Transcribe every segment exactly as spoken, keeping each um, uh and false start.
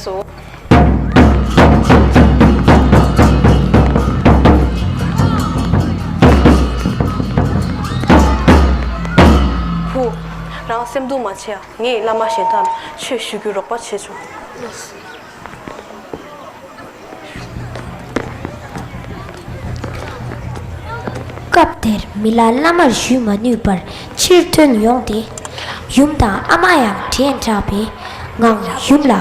སོ། ཧུ། རང་སེམས་སྡུག་མ་བྱེད་ཨ། ངས་བླ་མ་གཞན་དག་ལ་ཆོས་ཞུ་རྒྱུའི་རོགས་པ་བྱེད་ཆོག་སྐབས་དེར་མི་ལ་བླ་མར་ཞུས་མ་ནུས་པར་ཕྱིར་ཐོན་ཡོང་སྟེ། ཡུམ་དང་ཨ་མ་ཡང་དྲན་དྲགས་པའི་ངང་ཡུམ་ལ།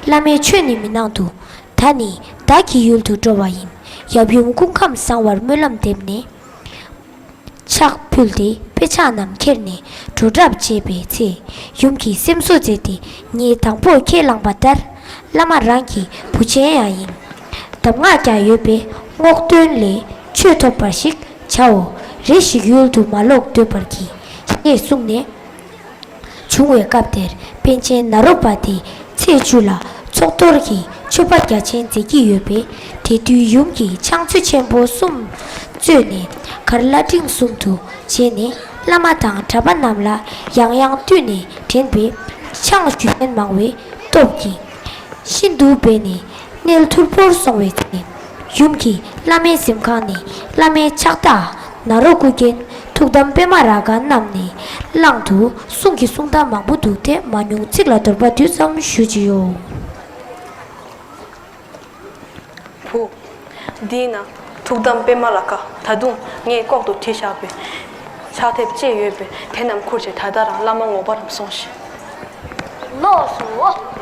བླ་མས་ཆོས་ནི་མི་གནང་འདུག་ད་ནི་བདག་གི་ཡུལ་དུ་འགྲོ་བ་ཡིན། ཡབ་ཡུམ་སྐུ་ཁམས་བཟང་བར་སྨོན་ལམ་འདེབས་ནས། ཕྱག་ཕུལ་ཏེ་དཔེ་ཆ་རྣམས་ཁྱེར་ནས་འགྲོ་གྲབས་བྱེད་པའི་ཚེ། ཡུམ་གྱིས་སེམས་གསོ་མཛད་དེ། ངས་དང་པོ་ཁས་བླངས་པ་ལྟར། བླ་མ་རང་གི་བུ་ཆེན་ཡང་ཡིན། གདམས་ངག་ཀྱང་ཡོད་པས་རྔོག་སྟོན་ལས་ཆོས་ཐོབ་པ་ཞིག་བྱའོ། རེ་ཞིག་ཡུལ་དུ་མ་ལོག་སྡོད་པར་གྱིས། ཞེས་གསུངས་ནས། བྱུང་བའི་སྐབས་དེར་པཎ་ཆེན་ནཱ་རོ་པ་དེ་ཚེས་བཅུ་ལ་ཚོགས་གཏོར་གྱི་མཆོད་པ་རྒྱ་ཆེན་མཛད་ཀྱི་ཡོད་པས། དེ་དུས་ཡུམ་གྱིས་ཕྱག་མཛོད་ཆེན་པོ་གསུམ་བཙོས་ནས་གར་བླ་འབྲིང་གསུམ་དུ་བྱས་ནས། བླ་མ་དང་གྲྭ་པ་རྣམས་ལ་ཡང་ཡང་བསྟུད་ནས་དྲན་པས། ཕྱག་ཞུ་མཁན་མང་བའི་སྟོབས་ཀྱིས་ཤིན་ཏུ་འབད་ནས་མནལ་མཐུར་པོར་སོང་བའི་ཚེ། ཡུམ་གྱིས་བླ་མའི་གཟིམ་ཁང་ནས་བླ་མའི་ཕྱག་རྟགས་ནཱ་རོ་སྐུ་རྒྱན་ཐུགས་དམ་པདྨ་རཱ་ག་བསྣམས་ནས་བླངས་འདུག་གསུང་གི་གསུང་རྟགས་མང་པོ་འདུག་སྟེ། མ་མྱོང་ཚིག་ལ་དོར་བ་དུས་ཙམ་ཞུ་ཅི་ཡོད། ཧུ། འདི་ན་ཐུགས་དམ་པདྨ་རཱ་ག་ད་དུང་ངས་ལྐོག་ཏུ་བྲིས་བཞག་པའི་ཕྱག་དེབ་ཅིག་ཡོད་པས། དེ་རྣམས་ཁུར་བྱས་ད་ལྟ་རང་བླ་མ་ངོ་དགའ་རུ་སོང་ཞིག་ལགས་སོ།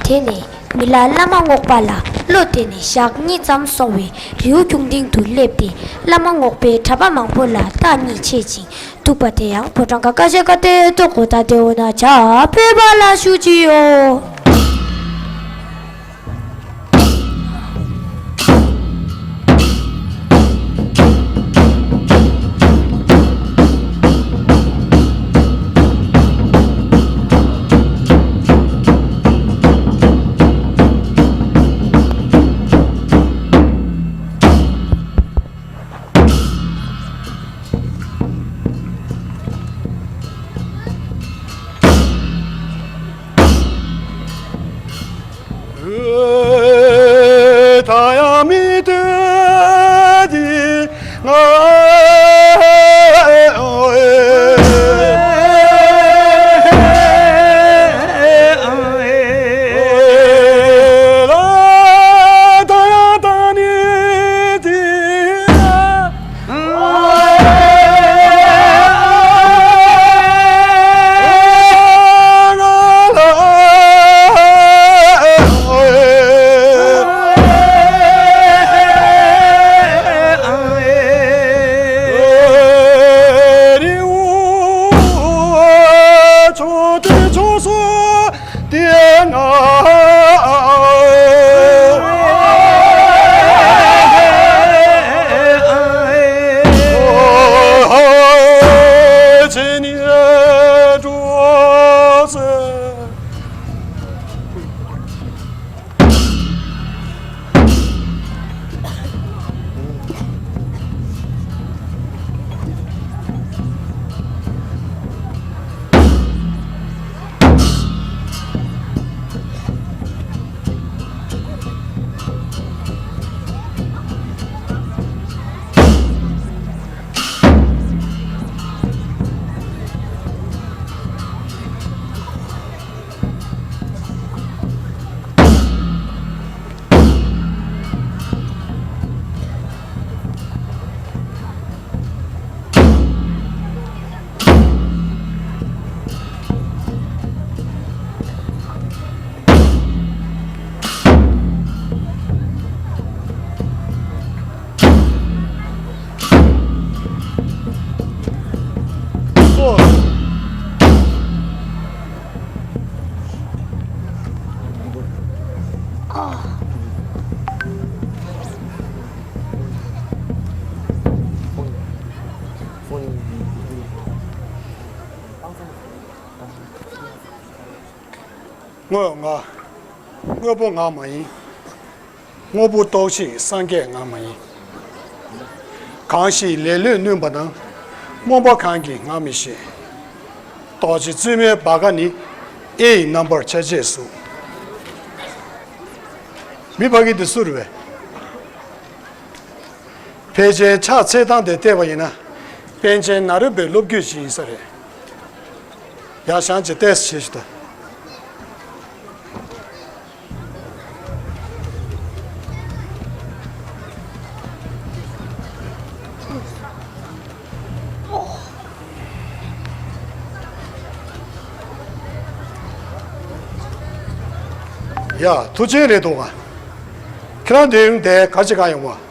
དེ་ནས་མི་ལ་བླ་མ་རྔོག་པ་ལ་བློ་གཏད་ནས་ཞག་གཉིས་ཙམ་སོང་བའི་རི་བོ་ཁྱུང་ལྡིང་དུ་སླེབས་ཏེ། བླ་མ་རྔོག་པས་གྲྭ་པ་མང་པོ་ལ་བརྟག་གཉིས་འཆད་ཅིང་འདུག་པ་དེ་ཡང་ཕོ་བྲང་ག་ཀ་ཤ་ཀ་ཏེ་ཏོ་གོ་ད་དེ་འོ་ན་བྱ་ཕོད་པ་ལ་ཞུ་ཅི་ཡོད། དངོས་ང་། དངོས་པོ་ང་མ་ཡིན། དངོས་པོ་རྟོགས་ཤིང་སངས་རྒྱས་ང་མ་ཡིན། གང་ཞིག་ལེ་ལོས་བསྣུན་པ་དང་། རྨོངས་པ་གང་གིས་ང་མི་ཤེས། རྡོ་རྗེ་བཙུན་མོའི་བ་ག་ནི། ཨེ་ཡི་རྣམ་པར་ཆ་བྱད་གཟུགས། མི་ཕ་གི་འདི་སུ་རེད་པས། ཕལ་ཆེར་ཕྱག་འཚལ་སྟངས་དེ་བལྟས་པ་ཡིན་ན། པཎ་ཆེན་ནཱ་རོ་པའི་སློབ་བརྒྱུད་ཅིག་ཡིན་ས་རེད། ཡ་ཞང་ཅིག་ཏོག་ཙམ་བྱེད་ཤིག་ད། ཡ། མཐུ་ཆེན་རེད་འདུག་ག། ཁྱེད་རང་འདིར་ཡོང་དེ་ག་རེ་བྱེད་ག་ཡོང་བ།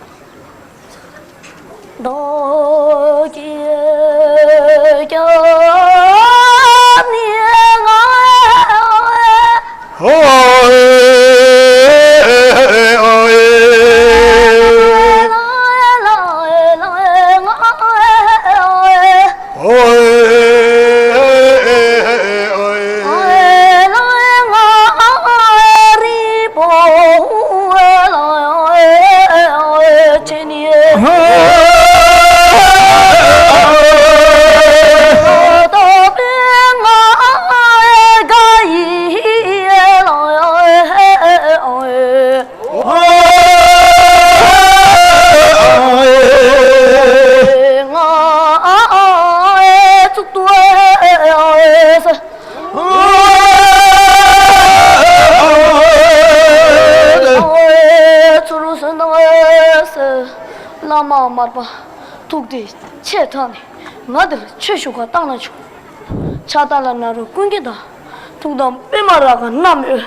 བླ་མ་མར་པ་ཐུགས་བདེ་ཆེ་དྲགས་ནས་ང་འདིར་ཆོས་ཞུ་གར་བཏང་གནང་བྱུང་། ཕྱག་རྟགས་ལ་ནཱ་རོ་ཀུན་མཁྱེན་དང་། ཐུགས་དམ་པད་མ་རཱ་ག་བསྣམས་ཡོད།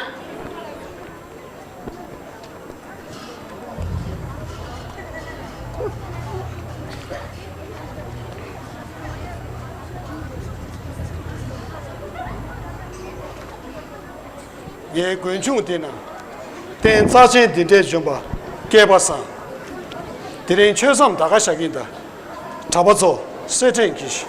ངའི་དགུན་ཆུང་འདི་ན། རྟེན་རྩ་ཆེན་འདི་འདྲའི་བྱོན་པ་སྐལ་པ་བཟང་། དེ་རིང་ཆོས་མཚམས་ད་ག་བཞག་གིན་གདའ། གྲྭ་པ་ཚོ་སེར་ཕྲེང་གྱིས།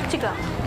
གཅིག་ལ།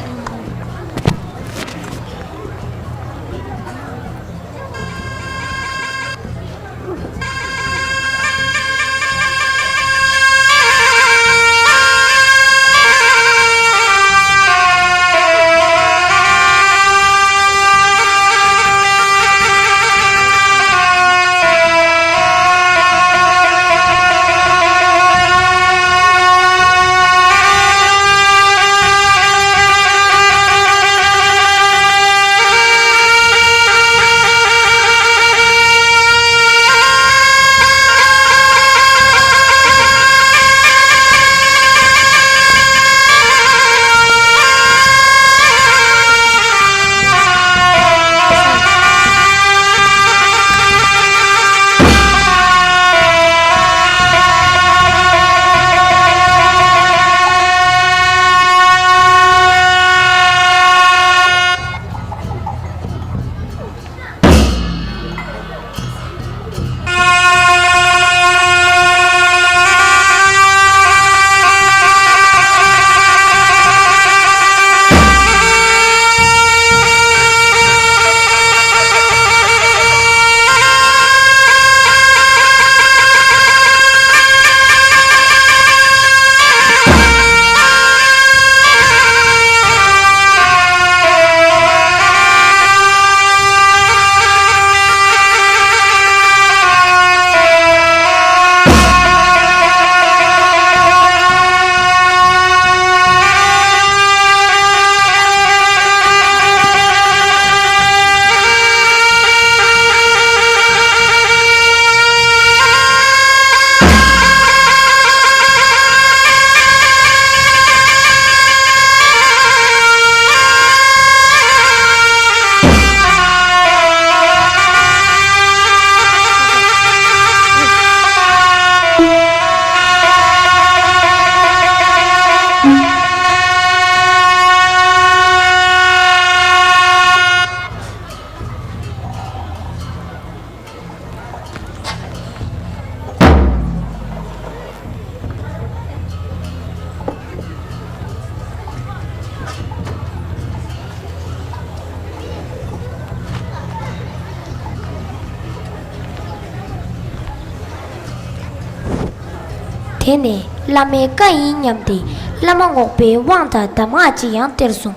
དེ་ནས་བླ་མའི་བཀའ་ཡིན་སྙམ་སྟེ། བླ་མ་རྔོག་པའི་དབང་དང་གདམས་ངག་ཅིག་ཡང་སྟེར་སོང་།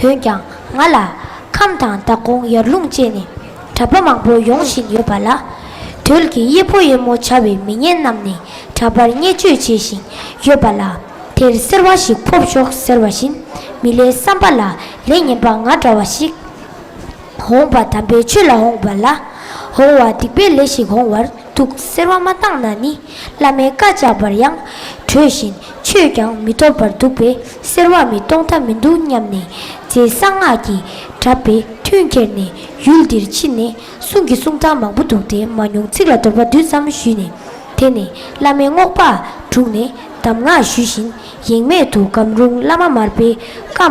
འོན་ཀྱང་ང་ལ་ཁམས་དང་བདག་ཁོང་ཡར་ལུང་བཅས་ནས་གྲྭ་པ་མང་པོ་ཡོང་བཞིན་ཡོད་པ་ལ། དོལ་གྱི་གཡེར་པོ་གཡེར་མོ་བྱ་བའི་མི་ངན་རྣམས་ནས་གྲྭ་པར་བརྙས་བཅོས་བྱེད་བཞིན་ཡོད་པ་ལ། དེར་སེར་བ་ཞིག་ཕོབ་ཤོག་ཟེར་བ་བཞིན། མི་ལའི་བསམ་པ་ལ་ལས་ངན་པ་ང་འདྲ་བ་ཞིག་འོངས་པ་དམ་པའི་ཆོས་ལ་འོངས་པ་ལ། འོང་བ་སྡིག་པའི་ལས་ཤིག་འོང་བར་འདུག་ཟེར་བ་མ་བཏང་ན་ནི། བླ་མའི་བཀའ་བཅག་པར་ཡང་གྲོས་བཞིན་ཆོས་ཀྱང་མི་ཐོབ་པར་འདུག་པས། སེར་བ་མི་གཏོང་ཐབས་མི་འདུག་སྙམ་ནས། རྗེ་གསང་སྔགས་ཀྱི་གྲྭ་པས་མཐུན་ཁྱེར་ནས་ཡུལ་འདིར་ཕྱིན་ནས། གསུང་གི་གསུང་སྟངས་མང་པོ་འདུག་སྟེ་མ་མྱོང་ཚིག་ལ་དོར་བ་བསྡུས་ཙམ་ཞུས་ནས། དེ་ནས་བླ་མའི་རྔོག་པ་དྲུང་ནས་གདམས་ངག་ཞུས་བཞིན། ཡེངས་མེད་དུ་སྒམ་རུང་བླ་མ་མར་པའི་བཀའ་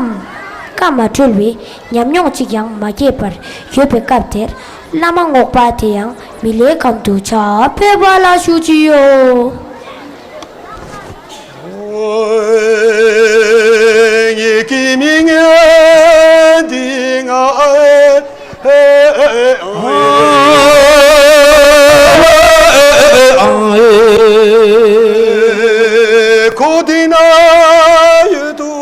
བཀའ་མ་གྲོལ་བའི་ཉམས་མྱོང་གཅིག་ཀྱང་མ་སྐྱེས་པར་ཡོད་པའི་སྐབས་དེར། བླ་མ་རྔོག་པ་དེ་ཡང་མི་ལའི་གམ་དུ་ཕྱག་ཕེབས་པ་ལ་ཞུ་ཅི་ཡོད། ཉིད་ཀྱི་མི་ངན་འདི་ང་། ཁོ་འདི་ན་ཡོད་དོ།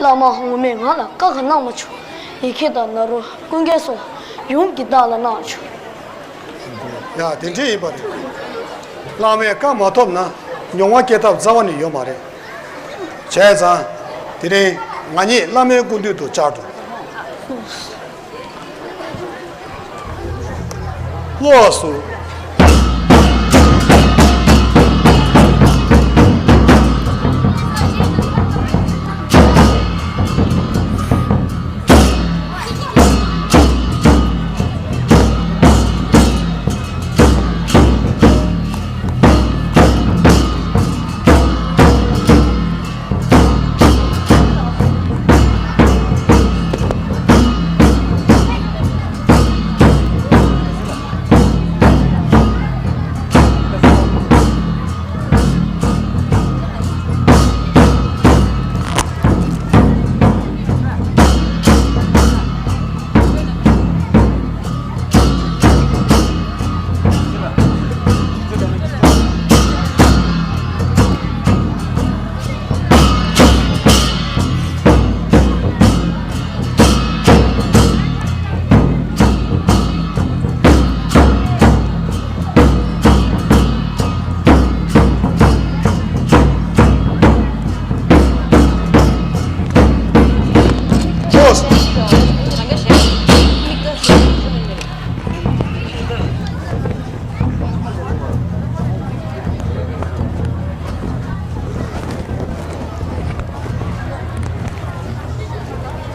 བླ་མ་ངོ་མས་ང་ལ་བཀའ་གང་གནང་མ་བྱུང་། ཡིག་ཁྱི་དང་ན་རོ་ཀུན་མཁྱེན་སོགས་ཡུམ་གྱི་བདག་ལ་གནང་བྱུང་། ཡ། དེ་འདྲ་ཡིན་པ་རེད། བླ་མའི་བཀའ་མ་ཐོབ་ན་མྱོང་བ་སྐྱེ་ཐབས་རྩ་བ་ནས་ཡོད་མ་རེད། བྱས་ཙང་དེ་རིང་ང་གཉིས་བླ་མའི་སྐུ་མདུན་དུ་བཅར་འགྲོ། ལགས་སོ།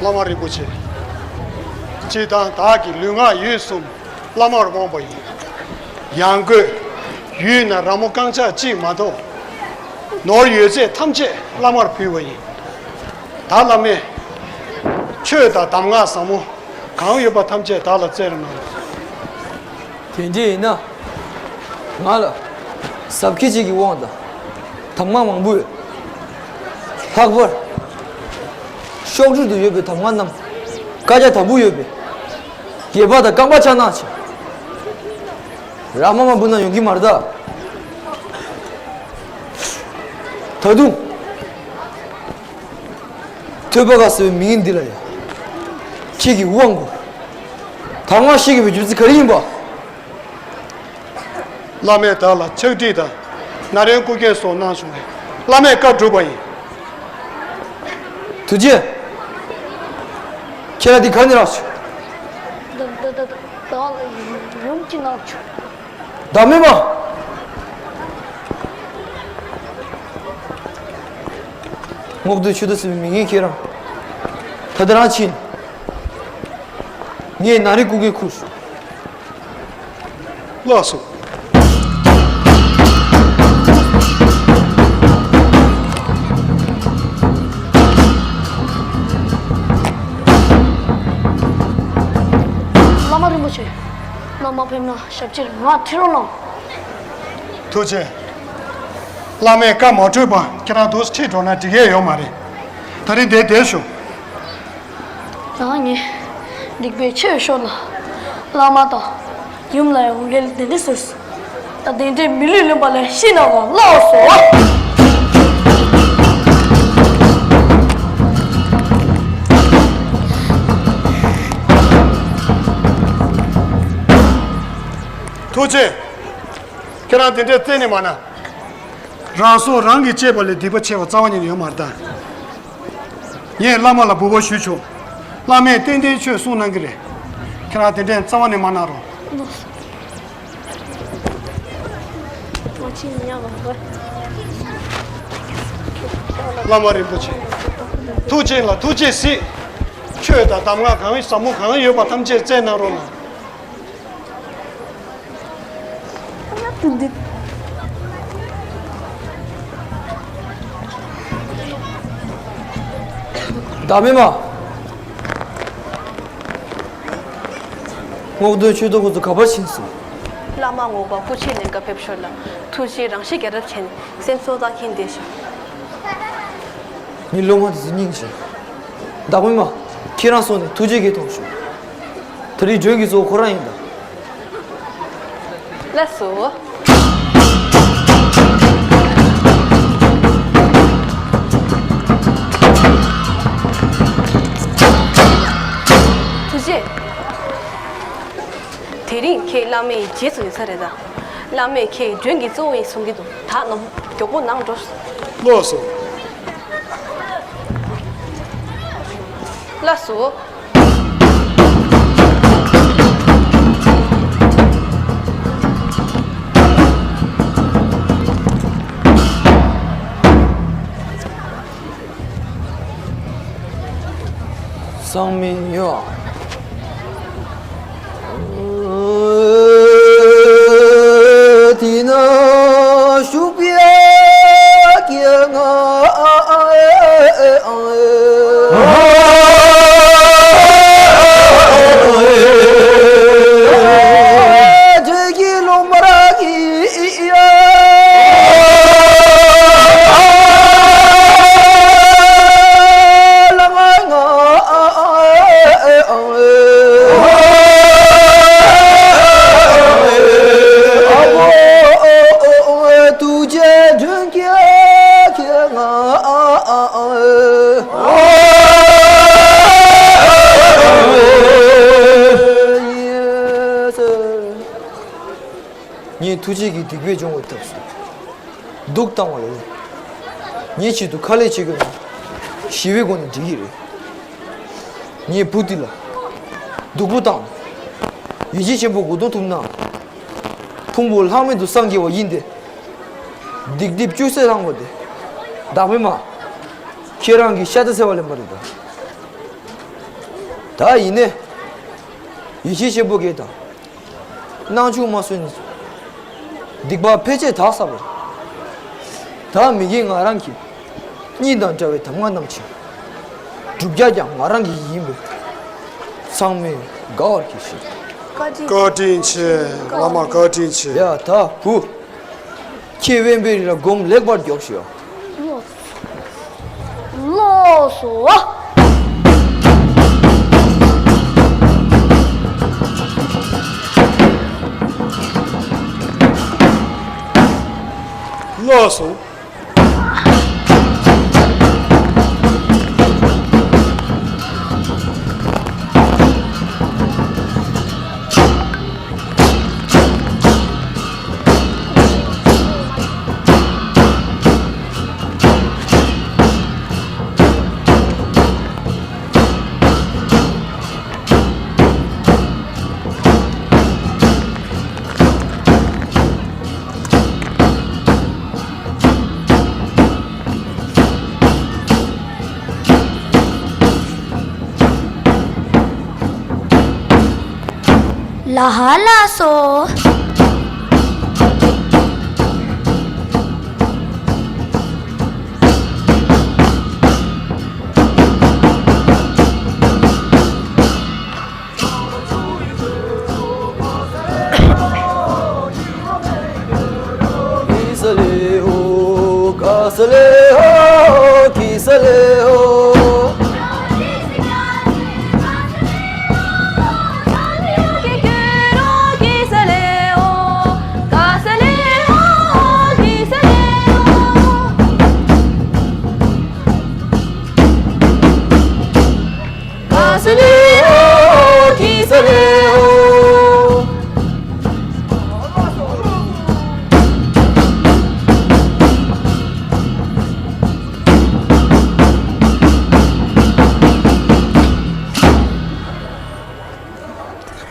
བླ་མ་རིན་པོ་ཆེ། སྤྱིར་བཏང་བདག་གི་ལུས་ངག་ཡིད་གསུམ་བླ་མར་དབང་བ་ཡིན། ཡང་སྒོས་ཡུལ་ན་ར་མོ་རྐང་ཆག་གཅིག་མ་གཏོགས། ནོར་ཡོད་ཚད་ཐམས་ཅད་བླ་མར་ཕུལ་བ་ཡིན། ད་བླ་མས་ཆོས་དང་གདམས་ངག་ཟབ་མོ་གང་ཡོད་པ་ཐམས་ཅད་བདག་ལ་བསྩལ་རོགས་གནང་། དེ་འདྲ་ཡིན་ན། ང་ལ་ཟབ་ཁྱད་ཅིག་གི་དབང་དང་གདམས་ངག་མང་པོ་ཡོད། ལྷག་པར་ ལྕོག་གྲུ་དུ་ཡོད་པའི་དམ་ངག་རྣམས། བཀའ་རྒྱ་དམ་པོ་ཡོད་པའི་དགྱེས་པ་དང་རྐང་པ་ཆག་སྣང་ཆེ། ར་མ་མ་འབུ་ན་ཡོང་གི་མ་རེད་ད། ད་དུང་། ཐོས་པ་དགའ་ཟེར་བའི་མི་ངན་འདི་ལ་ཡང་། ཁྱེད་ཀྱིས་དབང་བསྐུར། དམ་ངག་བཤད་དགོས་པའི་རྒྱུ་མཚན་ག་རེ་ཡིན་པ། བླ་མས་བདག་ལ་ཕྱག་བྲིས་དང་། ན་རོའི་སྐུ་སྐྱེལ་སོགས་གནང་བྱུང་བས། བླ་མས་བཀའ་བསྒྲུབས་པ་ཡིན། ཐུགས་རྗེ། ཁྱེད་རང་འདི་ག་ནས་རག་བྱུང་། ད་ད་ད་ད་བདག་ལ་ཡུམ་གྱིས་གནང་བྱུང་། བདག་མེད་མ། རྔོག་སྟོན་ཆོས་རྡོར་ཟེར་བའི་མི་ངན་ཁྱེད་རང་། ད་ལྟ་རང་ཕྱིན། ངས་ན་རོའི་སྐུ་སྐྱེལ་ཁུར། ལགས་སོ། བླ་མ་རིན་པོ་ཆེ། བླ་མ་ཕེབས་ན་ཞབས་ཕྱིར་ང་ཁྲིད་རོགས་གནང་། ཐུགས་རྗེ། བླ་མས་བཀའ་མ་གྲོལ་བར་ཁྱེད་རང་འདུག་སེ་ཁྲིད་འགྲོ་ན་འགྲིག་ཡས་ཡོད་མ་རེད། ད་རིང་འདིར་བསྡད་ཤོག། ད་ངས་སྡིག་པའི་ཆོས་ཤོར་ལ། བླ་མ་དང་ཡུམ་ལ་ཡང་འོས་འགན་དེ་འདྲ་ཟེར། ད་དེ་འདྲའི་མི་ལུས་ལེན་པ་ལས་ཤི་ན་བ་ལོག་སོ། ཐུགས་རྗེ། ཁྱེད་རང་དེ་འདྲའི་བཙན་ནས་མ་ན། རང་སྲོག་རང་གིས་བཅད་པ་ལས་སྡིག་པ་ཆེ་བ་རྩ་བ་ཉིད་ནས་ཡོད་མ་རེད་ད། ངས་བླ་མ་ལ་འབོད་སྐུལ་ཞུས་ཆོག། བླ་མས་ཏན་ཏན་ཆོས་གསུང་གནང་གི་རེད། ཁྱེད་རང་དེ་འདྲའི་རྩ་བ་ནས་མ་གནང་རོགས། བླ་མ་རིན་པོ་ཆེ། ཐུགས་རྗེ་ལ་ཐུགས་རྗེ་གཟིགས། ཆོས་དང་གདམས་ངག་གང་ཟབ་མོ་གང་ཡོད་པ་ཐམས་ཅད་བསྩལ་གནང་རོགས་གནང་། བདག་མེད་མ། རྔོག་སྟོན་ཆོས་རྡོར་ཁོ་ཚོ་ག་པར་ཕྱིན་སོང་། བླ་མ་རྔོག་པ་སྐུ་མཆེད་ལེན་ག་ཕེབས་ཤོར་ལ། ཐུགས་རྗེ་རང་ཤི་རྒྱལ་རབས་ཆེན་སེམས་ཚོགས་དག་ཁྱིམ་བསྡད་ཤོག། ངའི་སློབ་མ་དེ་ཚོ་སྙིང་རྗེ། བདག་མེད་མ། ཁྱེད་རང་སོང་ནས་ཐུགས་རྗེ་གིས་མཐོང་ཤོག། དེ་རིང་མགྲོན་གྱི་གཙོ་བོ་ཁོ་རང་ཡིན་ད། ལགས་སོ། ཐུགས་རྗེ། དེ་རིང་ཁྱེད་བླ་མའི་རྗེས་སུ་ཡི་ཚར་རེད་ད། བླ་མས་ཁྱེད་མགྲོན་གྱི་གཙོ་བོ་ཡིན་གསུང་གི་འདུག། ད་ནམ་མགྱོགས་པོ་ནང་འགྲོ། ལགས་སོ། ལགས་སོ། སང་མི་ཡོ། དེ་ན་ཤུག་པའི་སྐྱེ་ང་། དེ་གི་ལོ་མ་ར་གི། ངས་ཐུགས་རྗེ་གིས་སྡིག་པའི་སྦྱོང་བའི་ཐབས་སུ། སྡུག་བཏང་བ་ལས། ངའི་ཆེད་དུ་ཁ་ལས་བྱེད་དགོས་ན། ཞི་བའི་སྒོ་ནས་འགྲིག་གི་རེད། ངས་བུ་འདི་ལ། སྡུག་པོ་བཏང་། ཡིད་ཆེས་ཆེན་པོ་གོ་འདོན་ཐུབ་ན། ཕུང་པོ་ལྷག་མེད་དུ་སངས་རྒྱས་པ་ཡིན་ཏེ། སྡིག་སྒྲིབ་བཅོས་སེལ་བཏང་བ་དེ། བདག་མེད་མ། ཁྱེད་རང་གི་ཤ་ཚ་ཟེར་བ་ལེན་པ་རེད་ད། ད་ཡིན་ནས། ཡིད་ཆེས་ཆེན་པོ་གས་དང་། སྣང་ཆུང་མ་བཟོད་ནས། སྡིག་པ་ཕལ་ཆེར་དག་ས་བར། ད་མི་དགེ་ང་རང་གི། གཉིས་དང་བྲལ་བའི་དམ་ངག་རྣམས་ཀྱི། སྒྲུབ་རྒྱག་ཀྱང་ང་རང་གི་ཡིན་པས། ཚང་མས་དགའ་བར་གྱིས་ཤིག། བཀའ་དྲིན་ཆེ། བླ་མ་བཀའ་དྲིན་ཆེ། ཡ་ད་བུ། ཁྱེད་དབེན་པའི་རི་ལ་སྒོམ་ལེགས་པར་མགྱོགས་ཤིག། ལགས་སོ། ལགས་སོ། ལ་ཧ་ལ་སོ།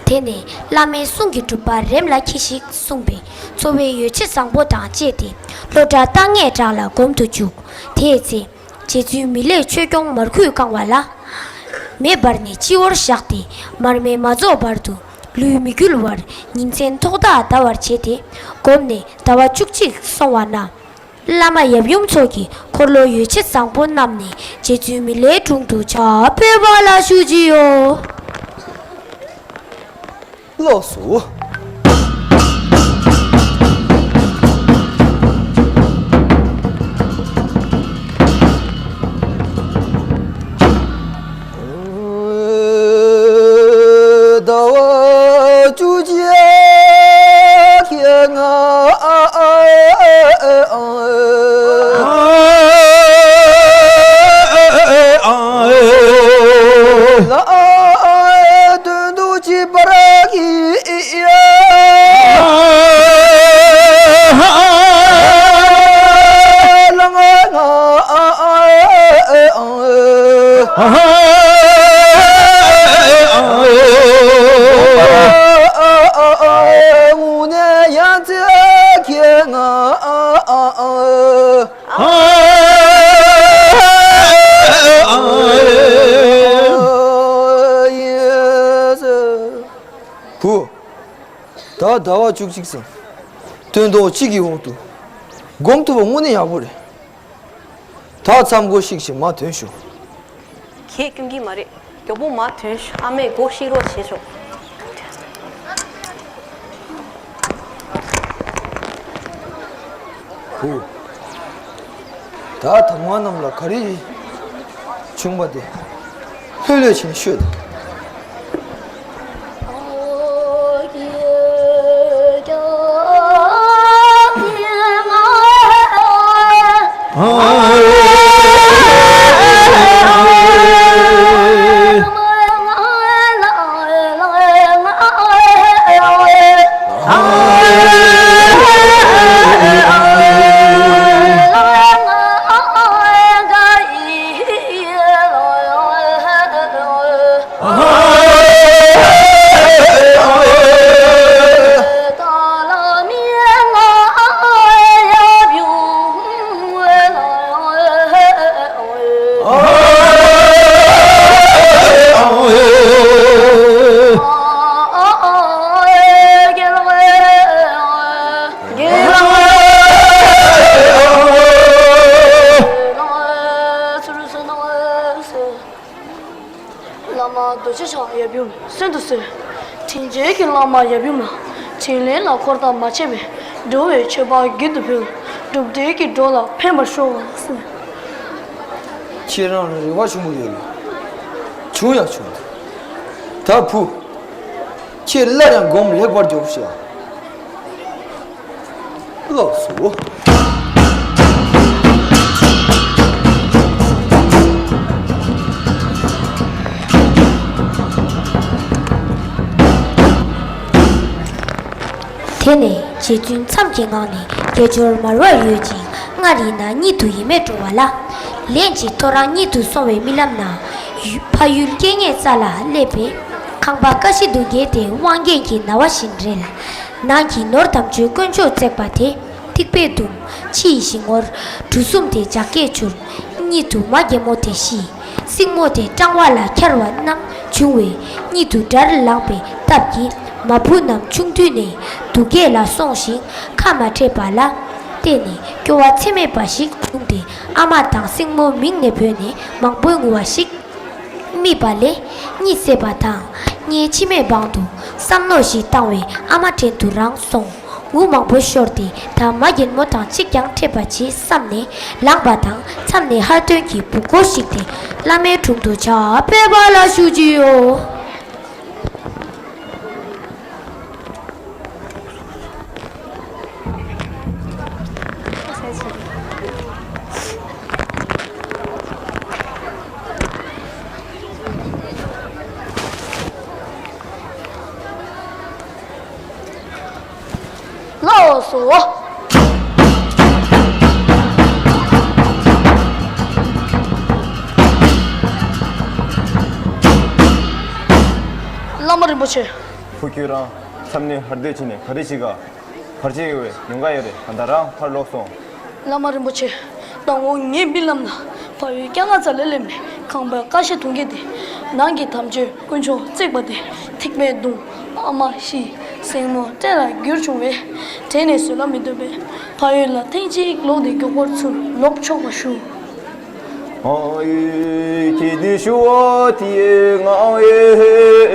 དེ་ནས་བླ་མའི་གསུང་གི་སྒྲུབ་པ་རེམ་ལ་ཁྱི་ཞིག་གསུངས་པས། འཚོ་བའི་ཡོ་བྱད་བཟང་པོ་དང་བཅས་ཏེ་བློ་བཀྲ་རྟགས་ངན་གྲགས་ལ་སྒོམ་དུ་བཅུག་དེའི་ཚེ། རྗེ་བཙུན་མི་ལས་ཆོས་སྐྱོང་མར་ཁུས་བཀང་བ་ལ། མེ་འབར་ནས་སྤྱི་བོར་བཞག་སྟེ་མར་མེ་མ་རྫོགས་བར་དུ་ལུས་མི་འགུལ་བར་ཉིན་མཚན་ཐོག་ཐག་འདའ་བར་བྱས་ཏེ། བསྒོམས་ནས་ཟླ་བ་བཅུ་གཅིག་སོང་བ་ན། བླ་མ་ཡབ་ཡུམ་མཚོ་གི་འཁོར་ལོ་ཡོ་བྱད་བཟང་པོ་རྣམས་ནས་རྗེ་བཙུན་མི་ལའི་དྲུང་དུ་ཕྱག་ཕུལ་བ་ལ་ཞུ་རྒྱུ་ཡོད། ལགས་སོ། ཟླ་བ་བཅུ་གཅིག་ཁྱེད་ང་ལ་དོན་དུ་བྱེད་པར་གྱིས། ལ་ང་ང་དངོས་གནས་ཡང་ཚེ་ཁྱེད་ང་། བུ། ད་ཟླ་བ་བཅུ་གཅིག་ཙམ་སྟོན་ཐོག་གཅིག་གི་འོག་ཏུ་སྒོམ་ཐུབ་པ་དངོས་གནས་ཡག་པོ་རེད། ད་མཚམས་སྒོ་བཤིག་ཅིང་མར་ཐོན་ཤོག་ཁྱེད་སྐྱོན་གྱི་མ་རེད། མགྱོགས་པོ་མར་ཐོན་ཤོག་ཨ་མས་སྒོ་བཤིག་རོགས་བྱེད་ཤོག་བུ། ད་དམ་ངན་རྣམས་ལ་ག་རེ་བྱུང་བ་དེ་ལྷོད་ལྷོད་བྱས་ཤོད་དང་། བླ་མ་རྡོ་རྗེ་འཆང་ཡབ་ཡུམ་གསོན་དུ་གསོལ། དྲིན་ཅན་གྱི་བླ་མ་ཡབ་ཡུམ་ལ། དྲིན་ལན་ལ་འཁོར་དང་མ་ཆད་པའི། འགྲོ་བའི་མཆོད་པ་བགྱིད་དུ་ཕུལ། སྒྲུབ་བདེ་གི་འགྲོ་ལ་ཕན་པར་ཤོག་ཁྱེད་རང་ལ་རེ་བ་ཆེན་པོ་ཡོད་ལ། བྱུང་ཡང་བྱུང་། ད་བུ། ཁྱེད་སླར་ཡང་སྒོམ་ལེགས་པར་རྒྱོབ་ཤིག་ལགས་སོ། དེ་ནས་རྗེ་བཙུན་མཚམས་ཀྱི་ངང་ནས་དགེ་སྦྱོར་མར་བར་ཡོད་ཅིང་སྔར་ཡིན་ན་གཉིད་དུ་ཡིད་མེད་འགྲོ་བ་ལ། ལན་གཅིག་ཐོ་རངས་གཉིད་དུ་སོང་བའི་རྨི་ལམ་ན། ཡུ་ཕ་ཡུལ་སྐད་ངན་ས་ལ་སླེབས་པས། ཁང་པ་ཀ་ཤི་འདུ་འགྱེལ་ཏེ་དབང་རྒྱལ་གྱི་ན་བ་བཞིན་རེད་ལ། ནང་གི་ནོར་དམ་ཆོས་དཀོན་མཆོག་བརྩེགས་པ་དེ། ཐིགས་པས་བརྡུངས། ཕྱི་ཡི་ཞིང་ངོར་གྲུ་གསུམ་དེ་ལྗགས་སྐྱེས་འཕྱུར། གཉིད་དུ་མ་རྒན་མོ་དེ་ཤི། སྲིང་མོ་དེ་སྤྲང་བ་ལ་འཁྱར་བ་རྣམས་བྱུང་བས། གཉིད་དུ་དགྲར་ལངས་པའི་སྟབས་ཀྱིས། མ་བུ་རྣམས་ཆུང་དུས་ནས་འདུ་འགྱེལ་ལ་སོང་ཞིང་ཁ་མ་འཕྲད་པ་ལ་བརྟེན་ནས་སྐྱོ་བ་ཚད་མེད་པ་ཞིག་བྱུང་སྟེ། ཨ་མ་དང་སྲིང་མོ་མིང་ནས་བོས་ནས་མང་པོའི་ངུ་བ་ཞིག་རྨིས་པ་ལས། གཉིད་སད་པ་དང་། སྔས་མཆི་མས་སྦང་དུ་བསམ་མནོ་ཞིག་བཏང་བས་ཨ་མ་བྲན་དུ་རང་སོང་། འུ་མང་པོ་ཤོར་ཏེ་ད་མ་རྒན་མོ་དང་གཅིག་ཀྱང་འཕྲད་པ་བྱེད་བསམ་ནས་ལངས་པ་དང་མཚམས་ནས་ཧར་སྟོན་གྱི་བུ་སྒོར་ཞིག་སྟེ་བླ་མའི་དྲུང་དུ་ཕྱག་ཕེབས་པ་ལ་ཞུ་ཅིའོ། ལགས་སོ། བླ་མ་རིན་པོ་ཆེ། བུ་ཁྱོད་རང་མཚམས་ནས་ཧར་སྡོད་བྱས་ནས་ག་རེ་བྱེད་ག་གར་ཆེ་ཡོད་པའི་ཉེན་ཁ་ཡོད་རེད། ད་ལྟ་རང་ཕར་ལོག་སོང་། བླ་མ་རིན་པོ་ཆེ། དང་པོ་ངའི་རྨི་ལམ་ལ་ཕ་ཡུལ་སྐྱ་རྔ་རྩ་ལས་སླེབས་ནས་ཁང་པའི་ཀ་ཤ་འདུ་འགྱེལ་ཏེ། ནང་གི་དམ་ཆོས་དཀོན་མཆོག་བརྩེགས་པ་དེ་ཐིགས་པས་བརྡུངས། ཨ་མ་ཤི། སྲིང་མོ་བཀྲེས་ལ་འགྱུར་བྱུང་བས། དྲན་ནས་བཟོད་གླགས་མི་འདོད་པས་ཕ་ཡུལ་ལ་ཐེངས་གཅིག་ལོག་སྟེ་མགྱོགས་པར་ཚུར་ལོག་ཆོག་པ་ཞུ། ཨང་ཨེ། ཁྱེད་འདི་ཞུ་བ་དེ་ང་ཨེ་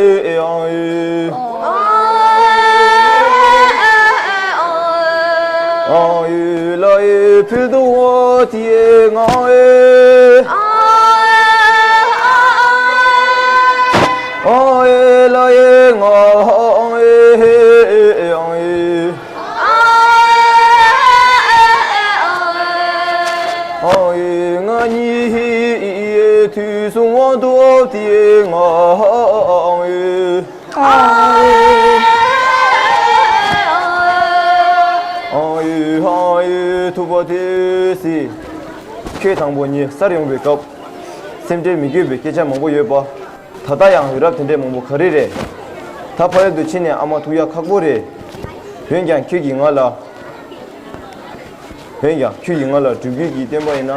ཨེ་ཨང་ཨེ། ཨང་ཨེ་ལ་ཨེ་ཕུལ་དུ་བ་དེ་ང་ཨེ། ཨང་ཨེ་ལ་ཨེ་ང་ཨང་ཨེ་ཨང་ཨེ། ཨང་ཨེ་ང་གཉིད་དུས་གསུམ་དབང་དུ་དེ་ང་ཨང་ཨེ། ཨང་ཨེ་ཨང་ཨེ་ཐུབ་པ་དེ་སི། ཁྱེད་དང་པོ་ཉིད་སར་ཡོང་བའི་སྐབས། སེམས་ཁྲལ་མི་དགོས་པའི་སྐད་ཆ་མང་པོ་ཡོད་པ། ད་ལྟ་ཡང་ཡོད་རབས་དེ་འདྲས་མང་པོ་ག་རེ་རེད། ད་ཕ་ཡུལ་དུ་ཕྱིན་ནས་ཨ་མ་ཐུག་ཡག་ཁག་པོ་རེད། འོན་ཀྱང་ཁྱོད་ཀྱིས་ང་ལ། འོན་ཀྱང་ཁྱོད་ཀྱིས་ང་ལ་སྒྲུབ་བརྒྱུད་ཀྱི་བསྟན་པ་ཡིན་ན།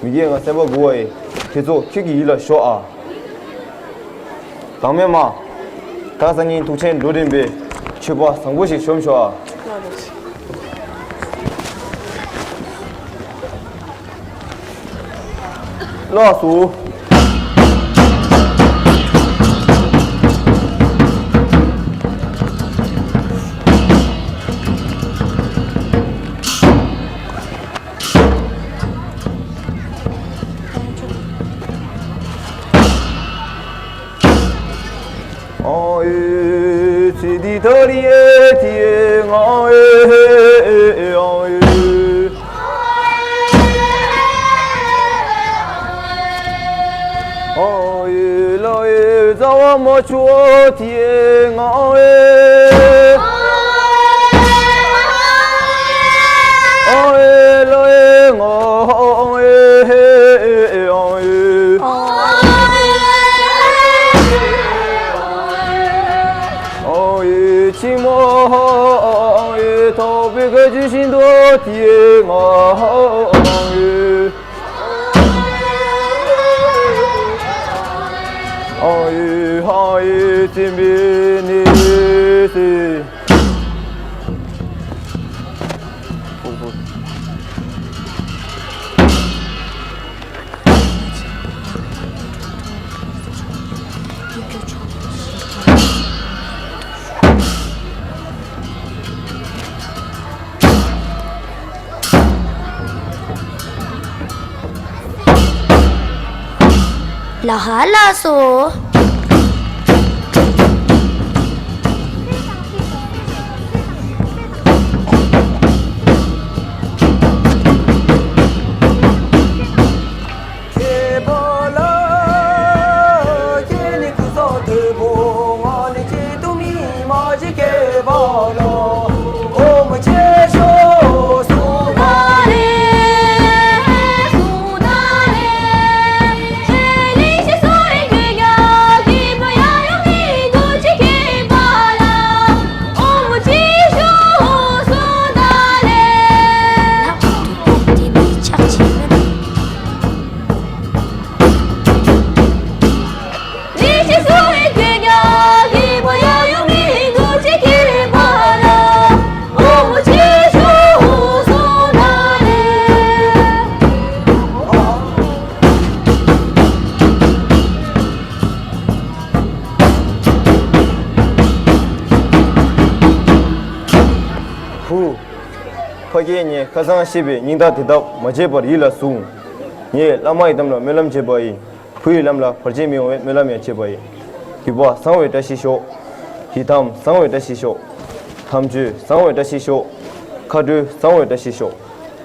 མི་དགེ་ང་སེམས་པ་མགུ་བ་ཡིན། དེ་ཚོ་ཁྱོད་ཀྱི་ཡིད་ལ་ཞོག་ཨ། དང་མེད་མ། ད་སང་ཉིན་ཐུགས་ཆེན་འགྲོ་རིམ་པའི་མཆོད་པ་བཟང་པོ་ཞིག་ཤོམ་ཤོག་ཨ། ལགས་སོ། ཨང་ཨེ། ཚེ་འདི་ཐ་རི་ཨེ་ཐི་ཨེ་ང་ཨེ་ཨེ་ཨང་ཨེ། ཨང་ཨེ་ལ་ཨེ་རྩ་བ་མ་ཆུ་ཨ་ཐི་ཨེ་ང་ཨེ། ཨང་ཨེ་ལ་ཨེ་ང་ཨང་ཨེ་ཨང་ཨེ། ཨང་ཨེ་ཕྱི་མ་ཨང་ཨེ་ཐོབ་པའི་ག་ཇི་བཞིན་དུ་ཨ་ཐི་ཨེ་ང་ཨང་ཨེ། ཨང་ཨེ་ཨང་ཨེ་བཙན་པོའི་གནས་སུ། ལ་ཧ་ལ་སོ། ཁྱེད་པ་ལ། ཁྱེད་ནི་ཀུ་ས་དོད་པོ། ང་ནི་ཁྱེད་དུ་མི་མ་ཞིག་ཁྱེད་པ་ལ། ཧུ། ཕ་སྐད་ཉན། ཁ་སང་བཤད་པའི་སྙིང་སྟག་དེ་དག་མ་བརྗེད་པར་ཡིད་ལ་ཟུངས། ངས་བླ་མ་ཡི་དམ་ལ་སྨོན་ལམ་བྱས་པ་ཡིན། བུ་ཡི་ལམ་ལ་བར་ཆད་མི་ཡོང་བའི་སྨོན་ལམ་ཡང་བྱས་པ་ཡིན། རྒྱུད་པ་བཟང་བའི་བཀྲ་ཤིས་ཤོག། ཡི་དམ་བཟང་བའི་བཀྲ་ཤིས་ཤོག། དམ་ཆོས་བཟང་བའི་བཀྲ་ཤིས་ཤོག། མཁའ་འགྲོ་བཟང་བའི་བཀྲ་ཤིས་ཤོག།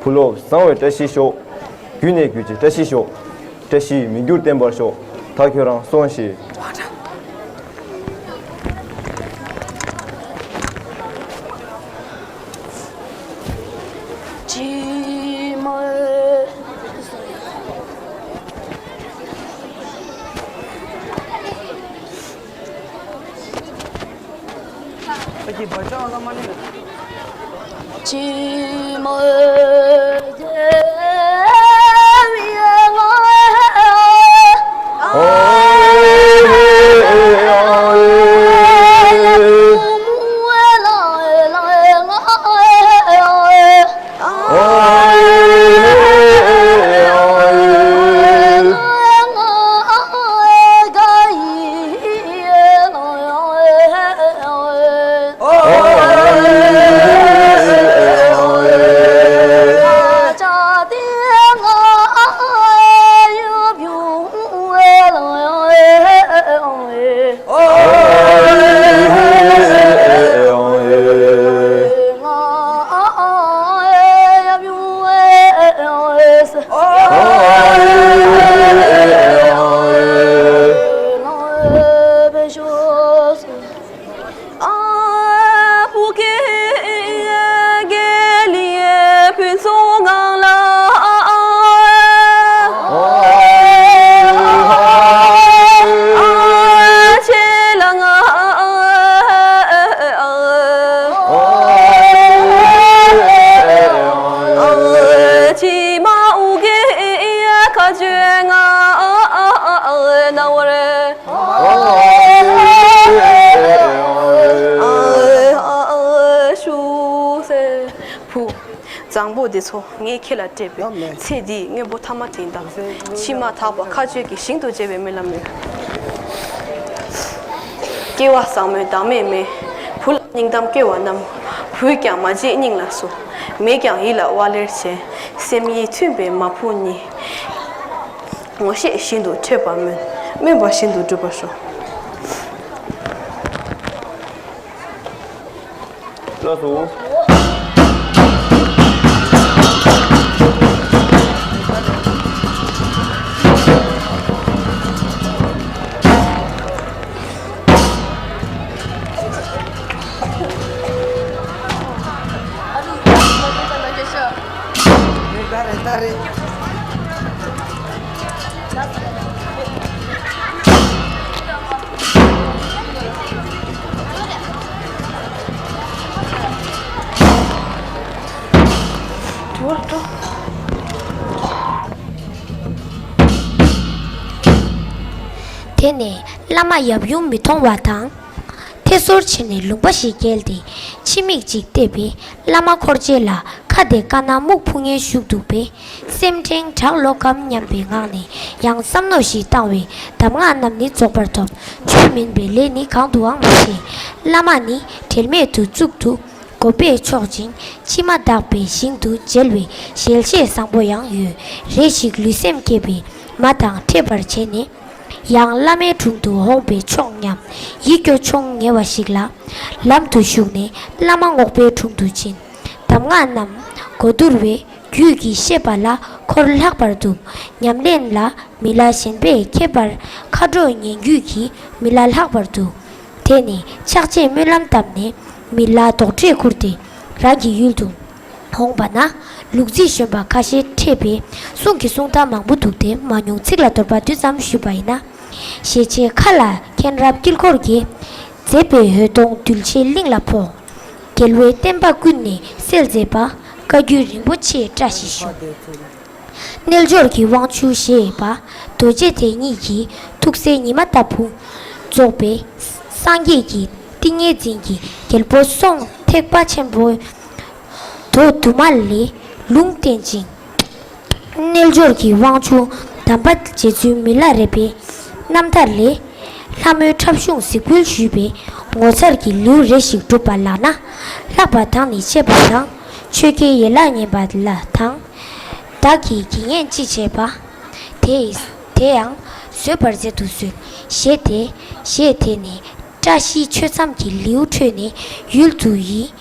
བུ་སློབ་བཟང་བའི་བཀྲ་ཤིས་ཤོག། རྒྱུད་ནས་རྒྱུད་ཀྱི་བཀྲ་ཤིས་ཤོག། བཀྲ་ཤིས་མི་འགྱུར་བརྟན་པར་ཤོག། ད་ཁྱོད་རང་སོང་ཞིག། བུ། བཟང་པོ་འདི་ཚོ་ངས་ཁྱེད་ལ་སྤྲད་པའི་ཚེ་འདིའི་དངོས་པོ་ཐ་མ་དེ་ཡིན་དང་། ཕྱི་མ་དག་པ་མཁའ་སྤྱོད་ཀྱི་ཞིང་དུ་བྱེད་པའི་སྨོན་ལམ་ཡོད། སྐྱེ་བ་བཟང་མོའི་བདག་མེད་མས། བུ་ལ་སྙིང་གཏམ་སྐྱེ་བ་རྣམས། བུས་ཀྱང་མ་བརྗེད་སྙིང་ལ་ཟུག། མས་ཀྱང་ཡིད་ལ་དབའ་ལེར་བྱས། སེམས་ཡིད་མཐུན་པའི་མ་བུ་གཉིས། ངོ་ཤེས་བཞིན་དུ་འཕྲད་པར་སྨོན། སྨོན་པ་བཞིན་དུ་འགྲུབ་པར་ཤོག། ལགས་སོ། དེ་ནས་བླ་མ་ཡབ་ཡུམ་མི་མཐོང་བ་དང་། ཐད་སོར་བྱས་ནས་ལུང་པ་ཞིག་བརྒལ་ཏེ་ཕྱི་མིག་ཅིག་བལྟས་པས་བླ་མ་འཁོར་བཅས་ལ་ཁ་དེ་དཀར་ནག་སྨུག་ཕུང་ངེ་བཞུགས་འདུག་པས། སེམས་ཕྲེང་བྲག་ལོག་གམ་སྙམ་པའི་ངང་ནས་ཡང་བསམ་མནོ་ཞིག་བཏང་བས་གདམས་ངག་རྣམས་ནི་རྫོགས་པར་ཐོབ། ཆོས་མིན་པའི་ལས་ནི་གང་དུའང་མི་བྱེད། བླ་མ་ནི་དྲན་མེད་དུ་བཙུགས་འདུག། གོ་པས་ཆོག་ཅིང་ཕྱི་མ་དག་པའི་ཞིང་དུ་མཇལ་བའི་ཞལ་བཞེས་བཟང་པོ་ཡང་ཡོད། རེ་ཞིག་ལུས་སེམས་བསྐྱེད་པའི་མ་དང་འཕྲད་པར་བྱས་ནས། ཡང་བླ་མའི་དྲུང་དུ་འོངས་པས་ཆོག་སྙམ་ཡིད་སྐྱོ་མཆོང་ཉེ་བ་ཞིག་ལ། ལམ་དུ་ཞུགས་ནས་བླ་མ་རྔོག་པའི་དྲུང་དུ་ཕྱིན། གདམས་ངག་རྣམས་གོ་བསྡུར་བས་རྒྱུད་ཀྱི་བཤད་པ་ལ་འཁོར་ལྷག་པར་འདུག། ཉམས་ལེན་ལ་མི་ལ་ཞེན་པས་ཁྱད་པར་ཁ་དྲོ་ཉན་རྒྱུད་ཀྱི་མི་ལ་ལྷག་པར་འདུག། དེ་ནས་ཕྱག་རྗེས་སྨོན་ལམ་བཏབ་ནས་མི་ལ་དོགས་འདྲེས་ཁུར་ཏེ་རང་གི་ཡུལ་དུ་འོངས་པ་ན། ལུག་རྫི་གཞོན་པ་ཁ་ཤས་འཕྲད་པས་གསུང་གི་གསུང་སྟངས་མང་པོ་འདུག་སྟེ་མ་མྱོང་། ཚིག་ལ་དོར་པ་འདི་ཙམ་ཞུས་པ་ཡིན་ན། ཞེས་བྱའི་ཁ་ལ་མཁྱེན་རབ་དཀྱིལ་འཁོར་གྱིས། མཛེས་པའི་འོད་སྟོང་གདུལ་བྱའི་གླིང་ལ་ཕོག། རྒྱལ་བའི་བསྟན་པ་ཀུན་ནས་གསལ་མཛད་པ། བཀའ་བརྒྱུད་རིན་པོ་ཆེའི་བཀྲ་ཤིས་ཤོག། རྣལ་འབྱོར་གྱི་དབང་ཕྱུག་ཞེས་པ། རྡོ་རྗེ་དེ་ཉིད་ཀྱི་ཐུགས་སྲས་ཉི་མ་ལྟ་བུ། རྫོགས་པའི་སངས་རྒྱས་ཀྱི་ཏིང་ངེ་འཛིན་གྱི་རྒྱལ་པོ་སོང་ཐེག་པ་ཆེན་པོའི་མདོ་དུ་མ་ལས་ལུང་བསྟན་ཅིང་། རྣལ་འབྱོར་གྱི་དབང་ཕྱུག་དམ་པ་རྗེ་བཙུན་མི་ལ་རས་པའི་རྣམ་ཐར་ལས། ལྷ་མོའི་འཁྲབ་གཞུང་གཟིགས་འབུལ་ཞུས་པས་ ངོ་མཚར་གྱི་ལེའུ་རེ་ཞིག་བསྒྲུབས་པ་ལགས་ན། ལྷག་པར་དང་ནི་བཅས་པ་དང་། ཆོས་རྒྱལ་ཡན་ལག་བརྙེས་པ་ལ་དང་། བདག་གིས་དགེ་བསྙེན་ཅི་བྱས་པ། དེ་ཡིས་དེ་ཡང་བཟོད་པར་མཛད་དུ་གསོལ། ཞེས་དེ། ཞེས་དེ་ནི་བཀྲ་ཤིས་ཆོས་མཚམས་ཀྱི་ལེའུ་འཕྲོས་ནས་ཡུལ་དུ་ཡིས་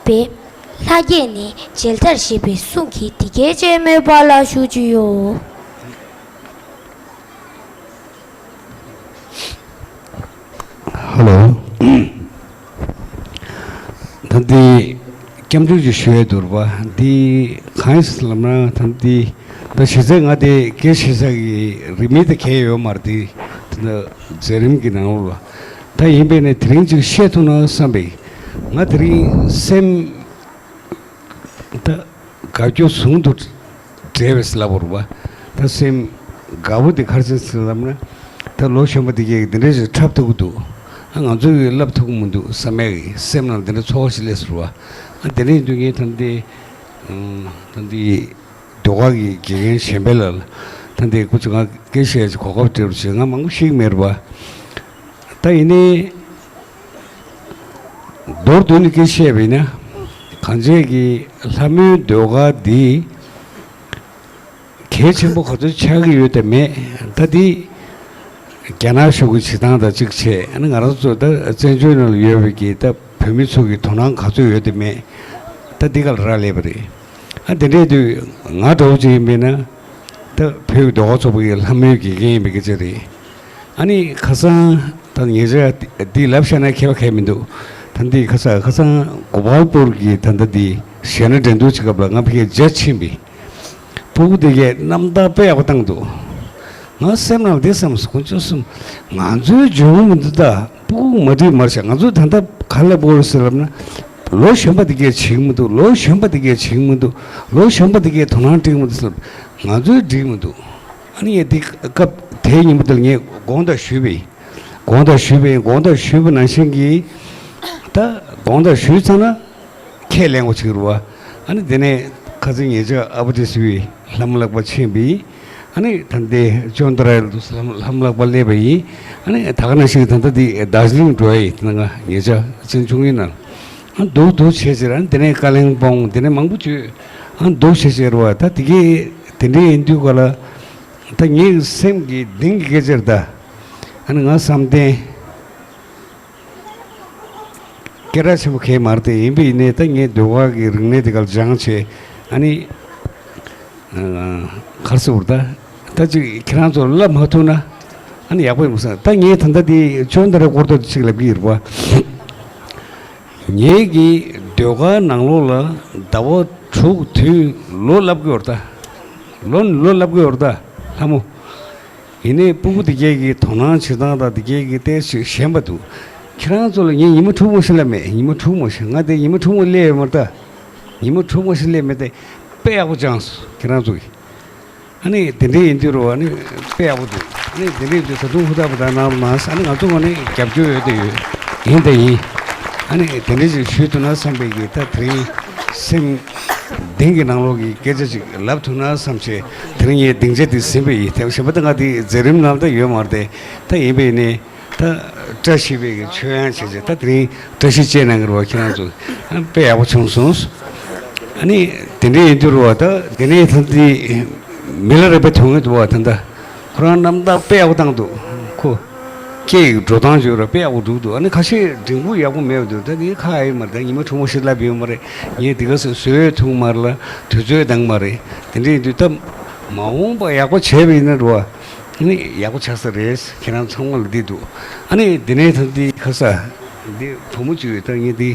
པའི་ལྷ་བརྒྱད་ནི་མཇལ་དར་ཞེས་པའི་གསུང་གིས་འདི་སྐད་ཅེས་སྨྲས་པ་ལ་ཞུ་རྒྱུ་ཡོད། ཧ་ལོ། ད་འདི་སྐྱབས་འགྲོ་ཅིག་ཞུ་ཡས་འདུག་པ། འདི་གང་ཡིན་ཟེར་ལབ་ན། ད་འདི་ད་གཞི་རྩའི་ང་དེ་སྐད་ཆ་བཤད་ས་གི་རིན་མེད་དེ་གས་ཡོད་མ་རེད། འདི་ད་མཛད་རིམ་གྱི་ནང་ལོགས་ལ། ད་ཡིན་པས་ནས་དེ་རིང་ཅིག་བཤད་ཐུབ་ན་བསམ་པའི། ང་དེ་རིང་སེམས་ད་དགའ་སྐྱོ་ཟུང་དུ་འབྲེལ་བས་ལབ་དགོས་རེད་པ། ད་སེམས་དགའ་པོ་དེ་ག་རེ་བྱས་ཟེར་ལབ་ན། ད་ལོ་གཞོན་པ་དེ་གས་འདི་འདྲ་ཞིག་འཁྲབ་ཐུབ་ཀྱི་འདུག། ཨ། ང་ཚོས་ཀྱིས་བསླབ་ཐུབ་ཀྱི་མི་འདུག་བསམ་ཡས་ཀྱི་སེམས་ནང་འདི་འདྲ་ཚོར་བ་ཞིག་སླེབས་སོང་བ། ཨ། དེ་འདྲ་ཡིན་དུས་ངས་ད་འདི། ཨ། ད་འདི་ཟློས་གར་གྱི་དགེ་རྒན་གཞན་ཕན་ལགས་ལ། ད་འདི་སྐུ་མཁྱེན། ང་སྐད་ཆ་བཤད་ཡས་ཀྱི་གོ་སྐབས་སྤྲད་རོགས་བྱེད། ང་མང་པོ་ཤེས་ཀྱི་མེད་རེད་པ། ད་ཡིན་ནའི། མདོར་བསྡུས་ནས་སྐད་ཆ་བཤད་པ་ཡིན་ན། གངས་ཅན་གྱི་ལྷ་མོའི་ཟློས་གར་འདི་གལ་ཆེན་པོ་ག་ཚོད་ཆགས་ཀྱི་ཡོད་དམ་མེད། ད་འདི་རྒྱ་ནག་གཞུང་གི་བྱེད་སྟངས་དང་གཅིག་བྱས། ཨ་ནི་ང་རང་ཚོ་ད་བཙན་བྱོལ་ནང་ལ་ཡོད་པའི་གི་ད་བོད་མི་ཚོ་གི་དོ་སྣང་ག་ཚོད་ཡོད་དམ་མེད། ད་འདི་ག་ལ་རག་ལས་པ་རེད། ཨ། དེ་འདྲའི་དུས་ང་འདྲ་བོ་ཅིག་ཡིན་པས་ན། ད་བོད་ཀྱི་ཟློས་གར་ཚོགས་པ་གི་ལྷ་མོའི་དགེ་རྒན་ཡིན་པའི་སྐད་ཆ་རེད། ཨ་ནི་ཁ་སང་ད་ཉེ་ཆར་འདི་ལབ་བཞག་ན་ཁྱད་པར་གང་ཡང་མི་འདུག། ད་འདི་ཁ་སང་ཁ་སང་གོ་པལ་པུར་གྱི་ད་ལྟ་འདི་གཞས་སྣ་འགྲན་བསྡུར་བྱེད་སྐབས་ལ་ང་ཕ་གིར་མཇལ་ཕྱིན་པས། སྤུ་གུ་དེ་གས་རྣམ་ཐར་དཔེ་ཡག་པོ་བཏང་འདུག། ང་སེམས་ནང་འདི་བསམ་སོང་། ཁོང་ཚོ་གསུམ་ང་ཚོའི་འཇོན་པོ་མི་འདུག། ད་སྤུ་གུ་མ་འགྲིག་མ་རེད་ཤག། ང་ཚོས་ད་ལྟ་ག་ལབ་དགོས་རེད་ཟེར་ལབ་ན། ལོ་གཞོན་པ་དེ་གས་བྱེད་ཀྱི་མི་འདུག། ལོ་གཞོན་པ་དེ་གས་བྱེད་ཀྱི་མི་འདུག། ལོ་གཞོན་པ་དེ་གས་དོ་སྣང་སྤྲད་ཀྱི་མི་འདུག་ཟེར། ང་ཚོས་འགྲིག་མི་འདུག། ཨ་ནི་ངས་འདི་སྐབས་དེའི་ཉིན་མོ་དེར་ངས་དགོངས་དག་ཞུས་པས། དགོངས་དག་ཞུས་པས། དགོངས་དག་ཞུས་པ་ནང་བཞིན་གྱི། ད་དགོངས་དག་ཞུས་ཚར་ན་ཁས་ལེན་དགོས་ཅིག་རེད་པ། ཨ་ནི་དེ་ནས་ཁ་སང་ཉེ་ཆར་ཨ་བ་ཏི་སི་བའི་ལྷ་མོ་ལགས་པ་ཕྱིན་པས། ཨ་ནི་ད་ལྟའི་ཅོན་ཏ་ར་ལ་དུ་ལྷ་མོ་ལགས་པ་སླེབས་པ་ཡིན། ཨ་ནི་ད་ག་ནང་བཞིན་ད་ལྟ་འདི་དར་ཇི་ལིང་འགྲོ་ཡ་ཡིན། ད་ང་ཉེ་ཆར་བཙན་བྱོལ་ནང་ཨ་འདུག་འདུག་བྱས་ཟེར། ཨ་ནི་དེ་ནས་ཀ་ལིང་པོང་། དེ་ནས་མང་པོ་བྱོས། ཨ་འདུག་བྱས་ཟེར་བ། ད་དེ་གས་དེ་འདྲའི་ཡིན་དུས་ག་ལ། ད་ངའི་སེམས་ཀྱི་གཏིང་གི་སྐད་ཆ་རེད་ད། ཨ་ནི་ང་བསམ་གཏན། སྐད་གྲགས་ཆེན་པོ་གང་ཡང་མ་རེད་དེ། ཡིན་པ་ཡིན་ནའི་ད་ངས་ཟློས་གར་གྱི་རིག་གནས་དེ་ག་ལ་སྦྱངས་བྱས། ཨ་ནི། ཨ། ག་རེ་ཟེར་དགོས་རེད་ད། ད་ཅིག་ཁྱེད་རང་ཚོར་བསླབ་མ་ཐུབ་ན་ཨ་ནི་ཡག་པོ་ཡིན་པ་བསམ། ད་ངས་ད་ལྟ་འདི་ཅོན་ཏ་རའི་སྐོར་ཐོག་ཅིག་ལབ་ཀྱི་ཡོད་རེད་པ། ངེད་ཀྱི་ཟློས་གར་ནང་ལོགས་ལ་ཟླ་བ་དྲུག་བདུན་ལོ་ལབ་ཀྱི་ཡོད་རེད་ད། ལོ་ནས་ལོ་ལབ་ཀྱི་ཡོད་རེད་ད། ལྷ་མོ། ཡིན་ནའི་སྤུ་གུ་དེ་གས་ཀྱི་དོ་སྣང་བྱེད་སྟངས་དང་དེ་གས་ཀྱི་ཏོག་ཙམ་ཞན་པ་འདུག། ཁྱེད་རང་ཚོ་ལ་ངས་ཉི་མ་དྲུག་མ་ཞིག་སླེབས་མེད། ཉི་མ་དྲུག་མ་ཞིག། ང་དེ་ཉི་མ་དྲུག་མ་སླེབས་ཡོད་མ་རེད་ད། ཉི་མ་དྲུག་མ་ཞིག་སླེབས་མེད་དེ། དཔེ་ཡག་པོ་སྦྱངས་སོང་ཁྱེད་རང་ཚོ་གིས། ཨ་ནི་དེ་འདྲའི་ཡིན་དུས་རུ་ཨ་ནི་དཔེ་ཡག་པོ་འདུག། ཨ་ནི་དེ་འདྲའི་ཡིན་དུས་ད་དུང་ཧུར་ཐག་པ་དང་གནང་རོགས་གནང་། ཨ་ནི་ང་ཚོ་ངོས་ནས་རྒྱབ་སྐྱོར་ཡོད་དེ་ཡོད། ཡིན་དེ་ཡིན། ཨ་ནི་དེ་འདྲ་ཞིག་ཞུས་ཐུབ་ན་བསམ་པའི་གི། ད་དེ་རིང་སེམས་གཏིང་གི་ནང་ལོགས་ཀྱི་སྐད་ཆ་ཅིག་ལབ་ཐུབ་ན་བསམ་བྱས། དེ་རིང་ངས་སྡིངས་ཆ་འདི་ཟིན་པ་ཡིན། དེ་གཞན་པ་ད་ང་དེ་མཛད་རིམ་ནང་ད་ཡོད་མ་རེད་དེ། ད་ཡིན་པས་ནི་ད་བཀྲ་ཤིས་པའི་གི་ཆོས་དབྱངས་བྱས་བྱས། ད་དེ་རིང་བཀྲ་ཤིས་བཅས་གནང་གི་རེད་པ། ཁྱེད་རང་ཚོ་ཨ་དཔེ་ཡག་པོ་བྱུང་སོང་། ཨ་ནི་དེ་འདྲ་ཡིན་དུས་རུ་བ། ད་དེ་ནས་ད་འདི་མི་ལ་རས་པ་དོན་གྱི་འདུག་བ། ད་ད་ཁོ་རང་རྣམ་དག་དཔེ་ཡག་པོ་བཏང་འདུག། ཁོ་སྐད་ཀྱི་འགྲོ་སྟངས་བརྗོད་ར་དཔེ་ཡག་པོ་འགྲོ་འདུག། ཨ་ནི་ཁ་ཤས་འགྲེང་བུ་ཡག་པོ་མེད་འདུག། ད་འདི་ཁ་ཨེ་མ་རེད། ད་ཉི་མ་དྲུག་མ་ཞིག་ལབ་ཡོད་མ་རེད། ངས་འདི་ག་ས་བཟོས་ཐུབ་མ་རེད་ལ། དུས་ཚོད་འདང་མ་རེད། དེ་འདྲ་ཡིན་དུས་ད་མ་འོངས་པ་ཡག་པོ་བྱས་པ་ཡིན་ན་རུ་བ། ཨ་ནི་ཡག་པོ་ཆགས་ས་རེད། ཁྱེད་རང་ཚང་མ་ལ་འདི་འདུག། ཨ་ནི་དེ་ནས་ད་འདི་ག་ས་འདི་བུ་མོ་གཅིག་ཡོད། ད་ངས་འདི་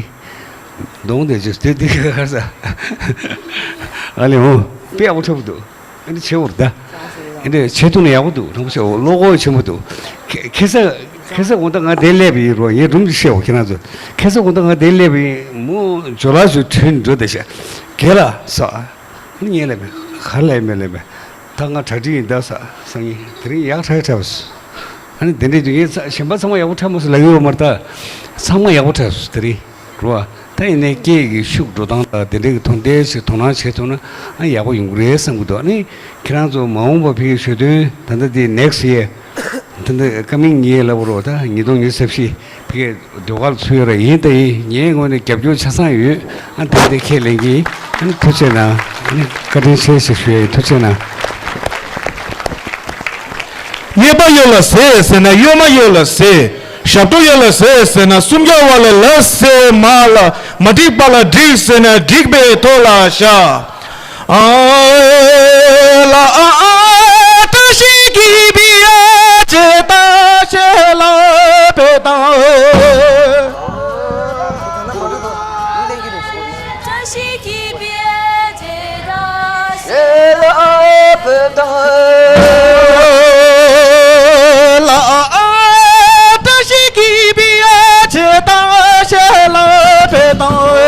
གདོང་དེ་ཅིག་དེ་འདི་ག་ས། ཨ་ལེ་འོ། དཔེ་ཡག་པོ་འཁྲབ་འདུག། ཨ་ནི་བྱེད་འོར་ད། ཨ་ནི་བྱེད་ཐུབ་ན་ཡག་པོ་འདུག། དྲང་པོ་བཤད། འོ། བློ་ཁོག་ཆེན་པོ་འདུག། ཁ་ཁ་སང་ཁ་སང་དགོང་དག་ང་དེ་སླེབས་པ་ཡིན་རོ། ངས་སྒྲུང་ཅིག་བཤད་འོ་ཁྱེད་རང་ཚོ། ཁ་སང་དགོང་དག་ང་དེ་སླེབས་པ་ཡིན། མོ་ཇོ་ལགས་ཚོའི་དྲུང་འགྲོ་བསྡད་ཤག། རྒན་ལགས་ཟེར། ཨ་ནི་ངས་ལབ་པས། ག་རེ་ལབ་ཡིན་མིན་ལབ་པས། ད་ང་གྲ་སྒྲིག་ཡིན་ད་ཟེར། སང་ཉིན་དེ་རིང་ཡག་པོ་འཁྲབ་འཁྲབ་ཟེར། ཨ་ནི་དེ་འདྲའི་དུས་ངས་ཚ་གཞན་པ་ཚང་མ་ཡག་པོ་འཁྲབ་མ་སོང་ལབ་ཡོད་མ་རེད་ད། ཚང་མ་ཡག་པོ་འཁྲབ་སོང་དེ་རིང་། རོ། ད་ཡིན་ནའི་སྐད་ཀྱི་ཤུགས་འགྲོ་སྟངས་དང་དེ་འདྲའི་གི་དོན་དེ་ཞིག་དོ་སྣང་བྱེད་ཐུབ་ན་ཨ་ཡག་པོ་ཡོང་གི་རེད་བསམ་གྱི་འདུག། ཨ་ནི་ཁྱེད་རང་ཚོ་མ་འོངས་པ་ཕ་གིར་ཞོ་སྟོན་ད་ལྟ་དེ་next year། ད་ལྟ་ཀ་མིང་ངས་ལབ་རོགས། ད་ཉིས་སྟོང་ཉི་ཤུ་རྩ་བཞི་ཕ་གིའི་ཟློས་གར་ཚུགས་ཡོད་ར། ཡིན་ད་ཡིན། ངའི་ངོས་ནས་རྒྱབ་སྐྱོར་ཆ་ཚང་ཡོད། ཨ་ནི་ད་ལྟ་ཁས་ལེན་གྱི། ཨ་ནི་ཐུགས་རྗེ་གནང་། ཨ་ནི་བཀའ་དྲིན་ཆེ་ཞེས་ཞུ་ཡ་ཡིན། ཐུགས་རྗེ་གནང་། གཉེར་པ་ཡོད་ལ་ཟས་ཟེར་ན་གཡོ་མ་ཡོད་ལ་ཟས། ཞབས་བྲོ་ཡོད་ལ་ཟས་ཟེར་ན་སུམ་བརྒྱ་བ་ལ་ལ་ཟས་མ་ལ། མ་འགྲིག་པ་ལ་འགྲིག་ཟེར་ན་འགྲིག་པའི་ཐོག་ལ་བཞག། ཨ་ལ་ཨ་ཨ་བཀྲ་ཤིས་ཀྱི་བི་ཡ་ཇེ་ཏ་ཤེ་ལ་པེ་ཏང་། བཀྲ་ཤིས་ཀྱི་བི་ཡ་ཇེ་ཏ་ཤེ་ལ་པེ་ཏང་། ལ་ཨ་ཨ་བཀྲ་ཤིས་ཀྱི་བི་ཡ་ཇེ་ཏ་ཤེ་ལ་པེ་ཏང་།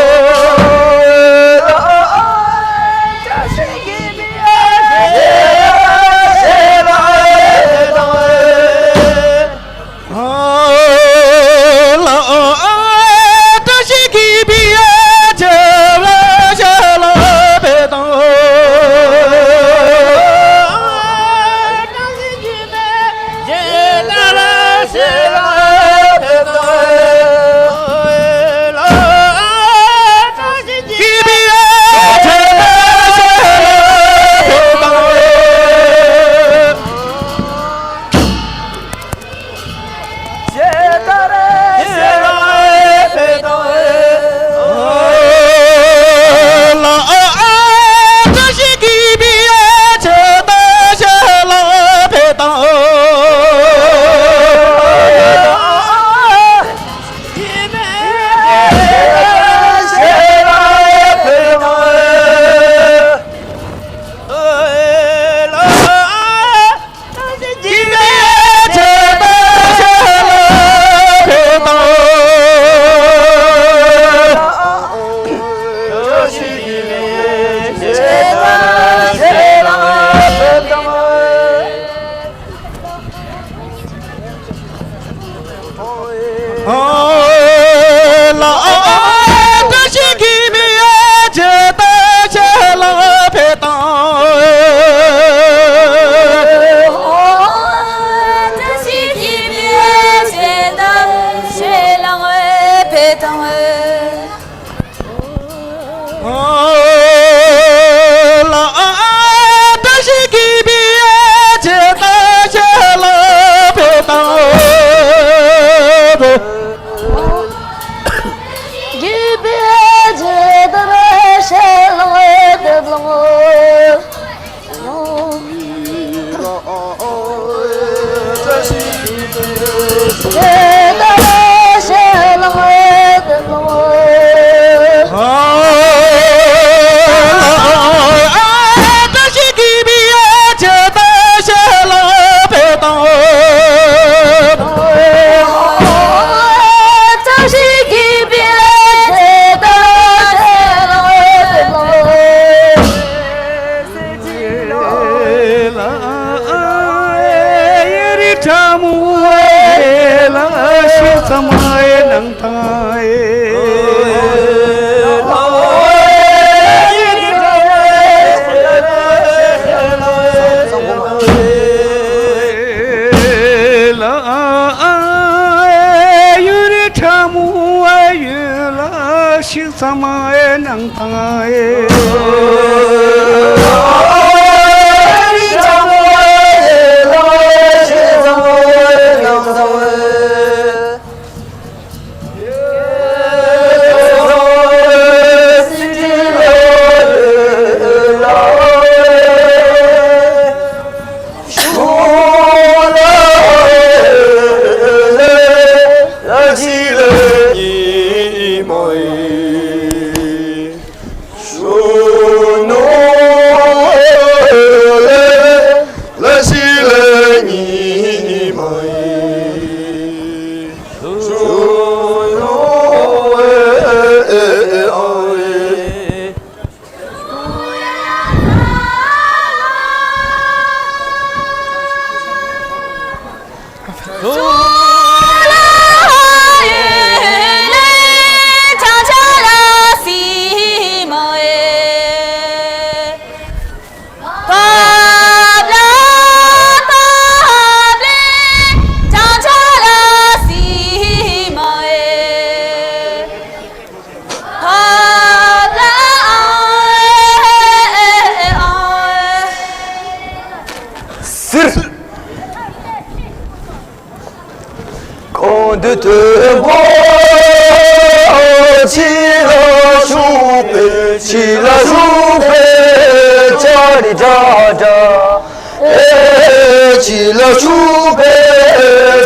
ཕྱི་ལ་ཞུགས་པའི་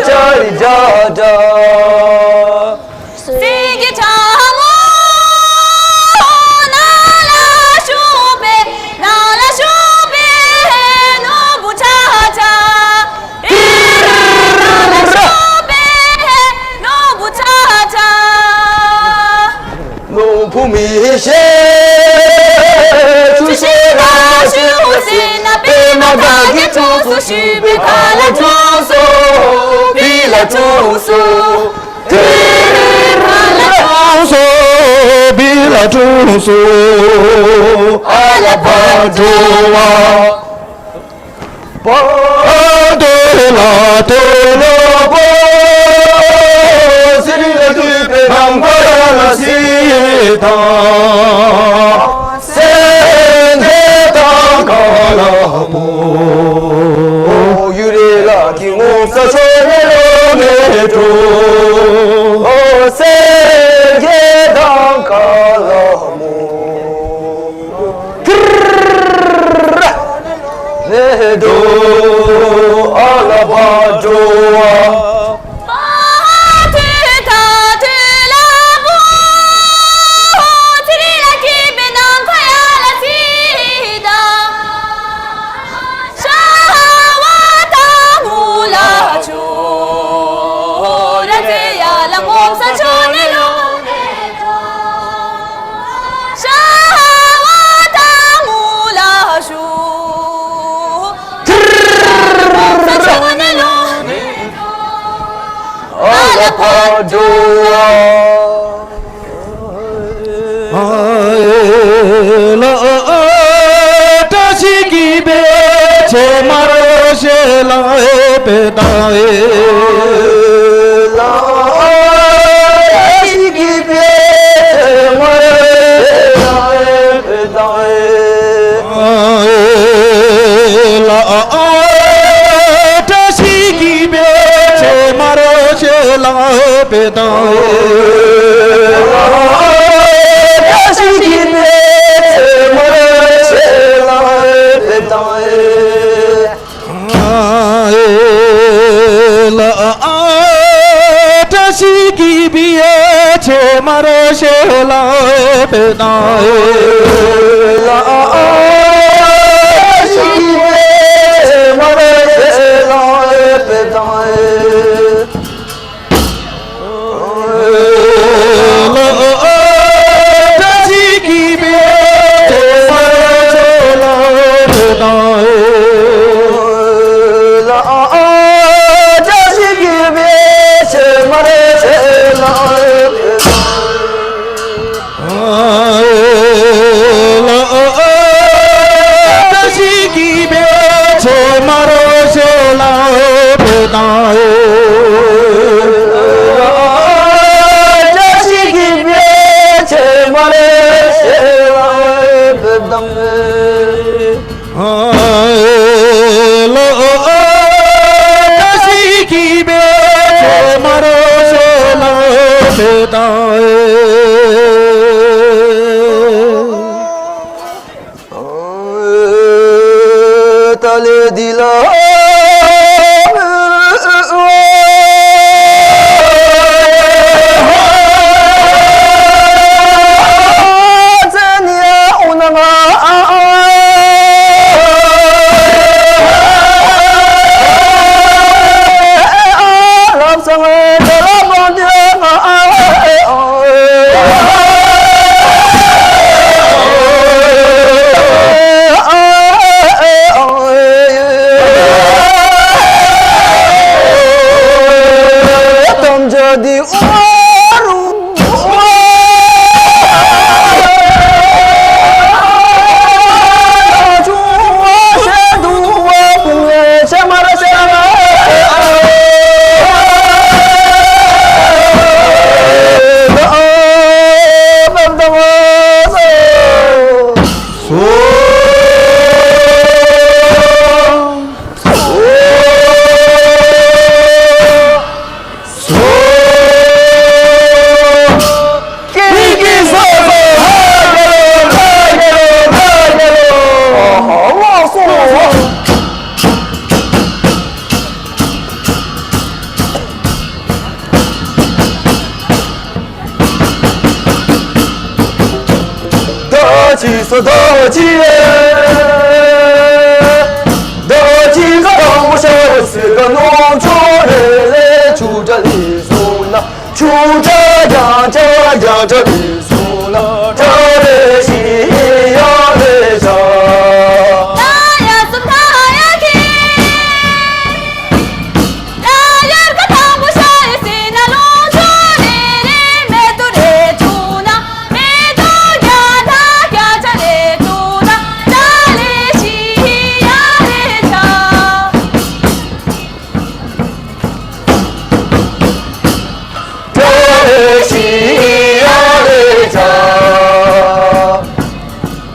ཅ་རི་ཇ་ཇ། སེང་གེ་ཕྲ་མོ་ནང་ལ་ཞུགས་པའི། ནང་ལ་ཞུགས་པའི་ནོར་བུ་ཆ་ཆ། ནང་ལ་ཞུགས་པའི་ནོར་བུ་ཆ་ཆ། ནོར་བུ་མི་ཤེས་ཆུ་ཤེས་ལ་ཞུགས་ཟེར་ན། པདྨ་བདག་གི་ཐུགས་སུ་ཞུགས་པའི། ག་ལ་འཁྲུངས་སོ། བི་ལ་འཁྲུངས་སོ། བི་ལ་འཁྲུངས་སོ། བི་ལ་འཁྲུངས་སོ། ཨ་ལ་བ་འགྲོ་བ། བ་དོ་ལ་དོ་ལོ་བོ། སི་རི་ལ་འདུས་པའི་ནམ་མཁའ་ལ་སྲིད་དང་། སེང་གེ་དང་ཀ་ལ་པོ། གཡུ་རལ་ལ་གི་ངོ་ས་ཆོ་ནེ་ལོ་ནེ་འགྲོ། སེང་གེ་དང་ཀ་ལ་མོ། ནེ་འགྲོ་ཨ་ལ་བ་འགྲོ་བ།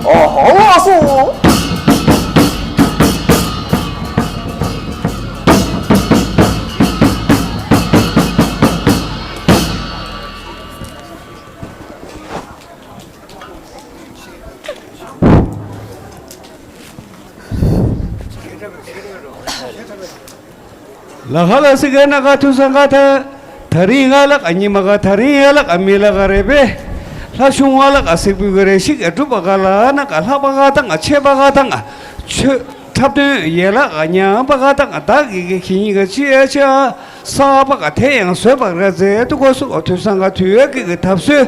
ཨོ་ཧོ་ལགས་སོ། ལ་ཁ་ལ་སི་ཀ་ན་ཁ་ཐུ་སང་ཁ་ཐ། ད་རིང་ང་ལ་ཀ་ཉི་མ་ཁ་ད་རིང་ཡ་ལ་ཀ་མི་ལ་ཀ་རེ་པེ། ལྷ་ཤུང་བ་ལ་ཀ་སིག་པུ་ག་རེ་ཤིག་ཨ་གྲུབ་པ་ག་ལ་ན་ཀ་ལྷ་པ་ག་དང་ཆེ་པ་ག་དང་ཆོས་འཁྲབ་སྟོན་ཡེ་ལ་ཀ་ཉམ་པ་ག་དང་ད་གི་གི་ཁྱི་ཉི་ག་ཅི་ཨ་ཅི་ཨ། ས་པ་ག་དེ་ཡང་བཟོད་པ་ར་ཛེ་ཏུ་གོ་སུ་གོ་ཐུ་སང་ག་ཐུ་ཡོད་ཀི་གི་ཐབས་སུ།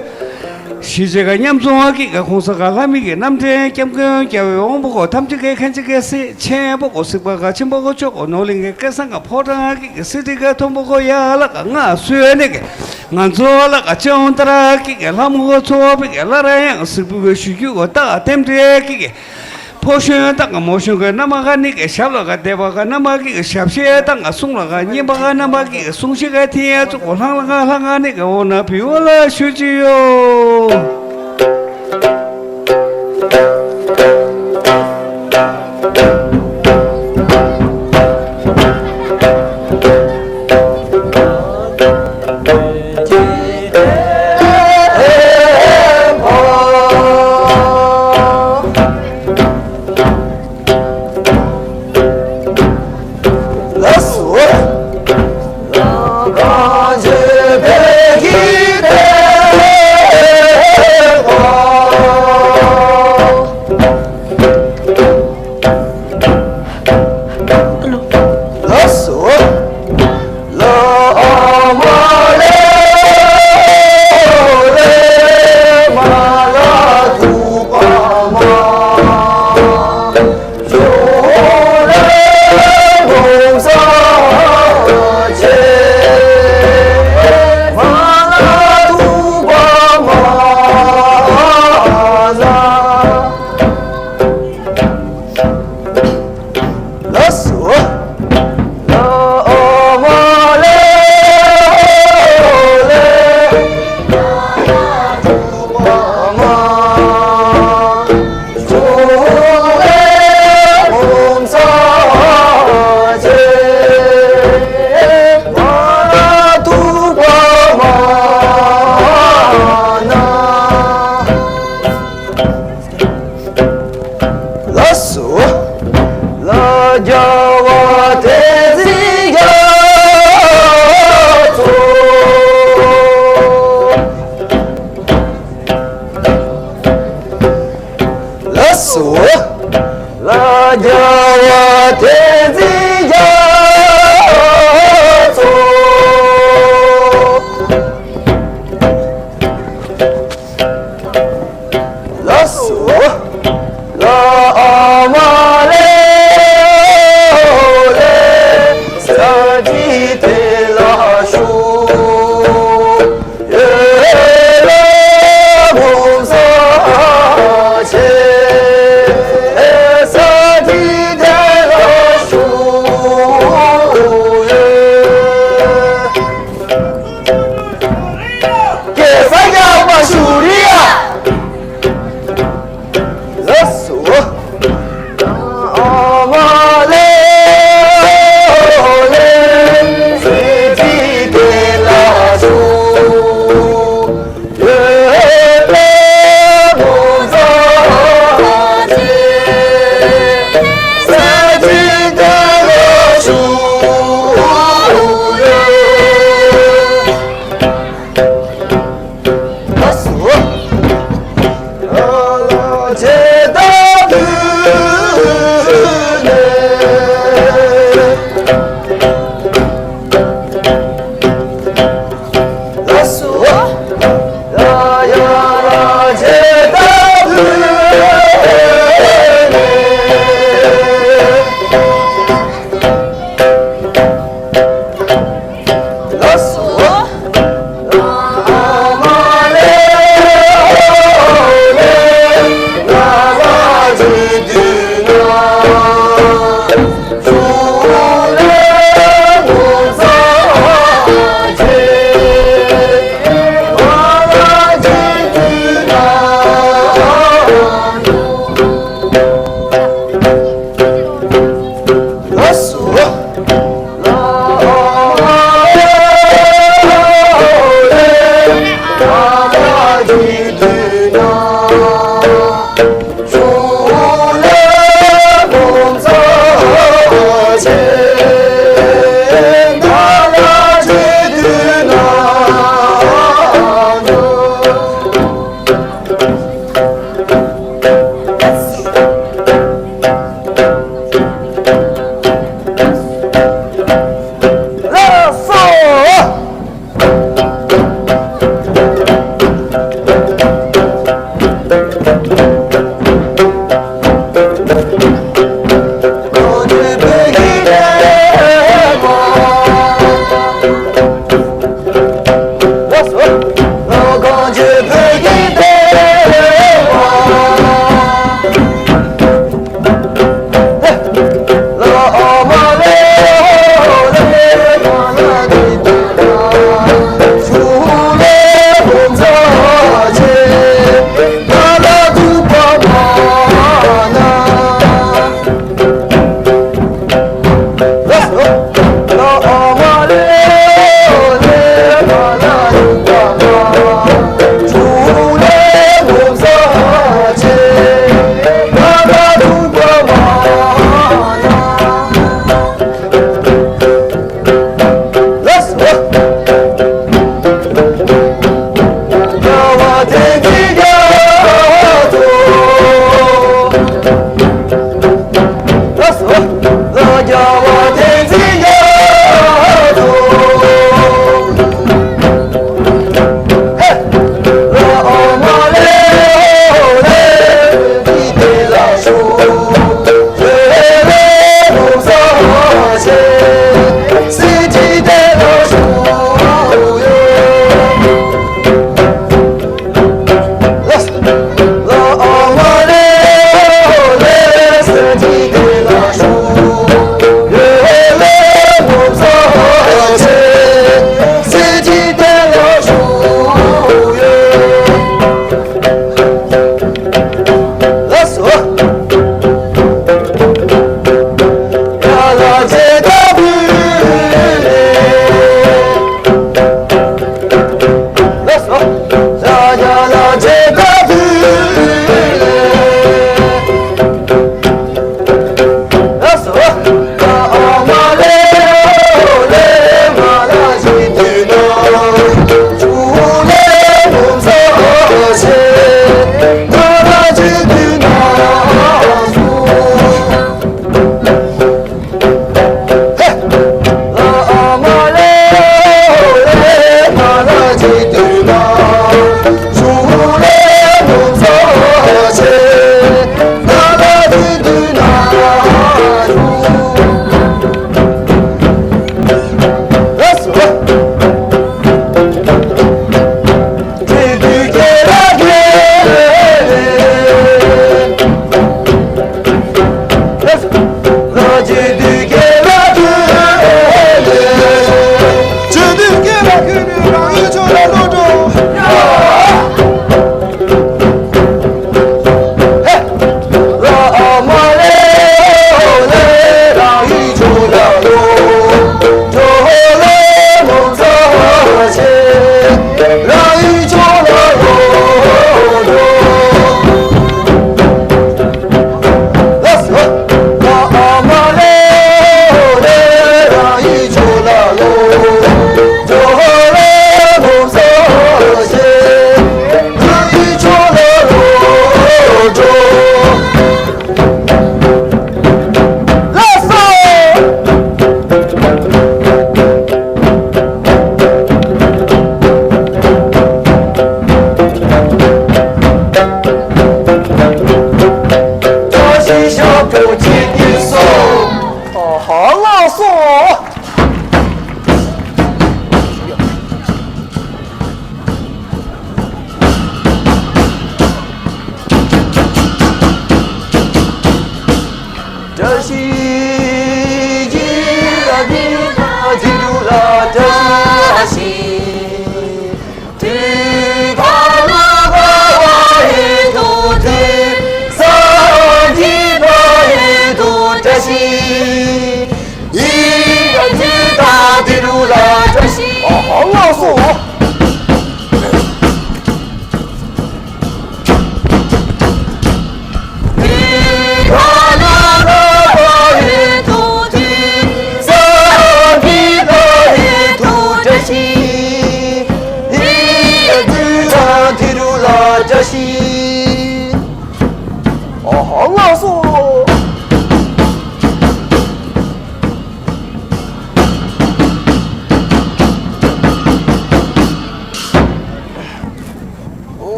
ཞི་བྱེད་ག་ཉམ་ཚོང་བ་ཀི་ག་ཁོང་ས་ག་ལྷ་མི་གི་རྣམ་འདྲེན་སྐྱབས་མགོན་རྒྱལ་བའི་དབང་པོ་གོ་ཐམས་ཅད་ཀའི་མཁན་ཆེན་གི་སྲས་ཆེན་པོ་གོ་སིག་པ་ག་ཆེན་པོ་གོ་ཅོག་གོ་ནོར་གླིང་གི་སྐལ་བཟང་ག་ཕོ་བྲང་ཀི་གི་སྲིད་ཁྲི་ག་མཐོན་པོ་གོ་ཡ་ལ་ག་ང་སུ་ཡོད་ནི་གི་ང་ཚོ་ལ་ག་ཅོང་ཏ་ར་ཀི་གི་ལྷ་མོ་གོ་ཚོ་བ་པི་གི་ལ་ར་ཡང་སིག་པུ་གི་ཞུ་རྒྱུ་གོ་ཏ་ལྟེམ་འདྲེ་ཀི་གི་ཕོ་གཞོན་དང་མོ་གཞོན་གྱི་རྣམ་མ་ག་ནི་གི་ཞབས་ལ་ག་བསྡད་པ་ག་རྣམ་མ་གི་ཞབས་ཤེས་དང་གསུང་ལ་ག་སྙན་པ་ག་རྣམ་མ་གི་གསུང་ཤེས་ག་ཐི་ཡ་ཙུ་གོ་ལྷང་ལ་ག་ལྷང་ག་ནི་གི་འོ་ན་བི་འོ་ལ་ཞུ་ཅི་ཡོ།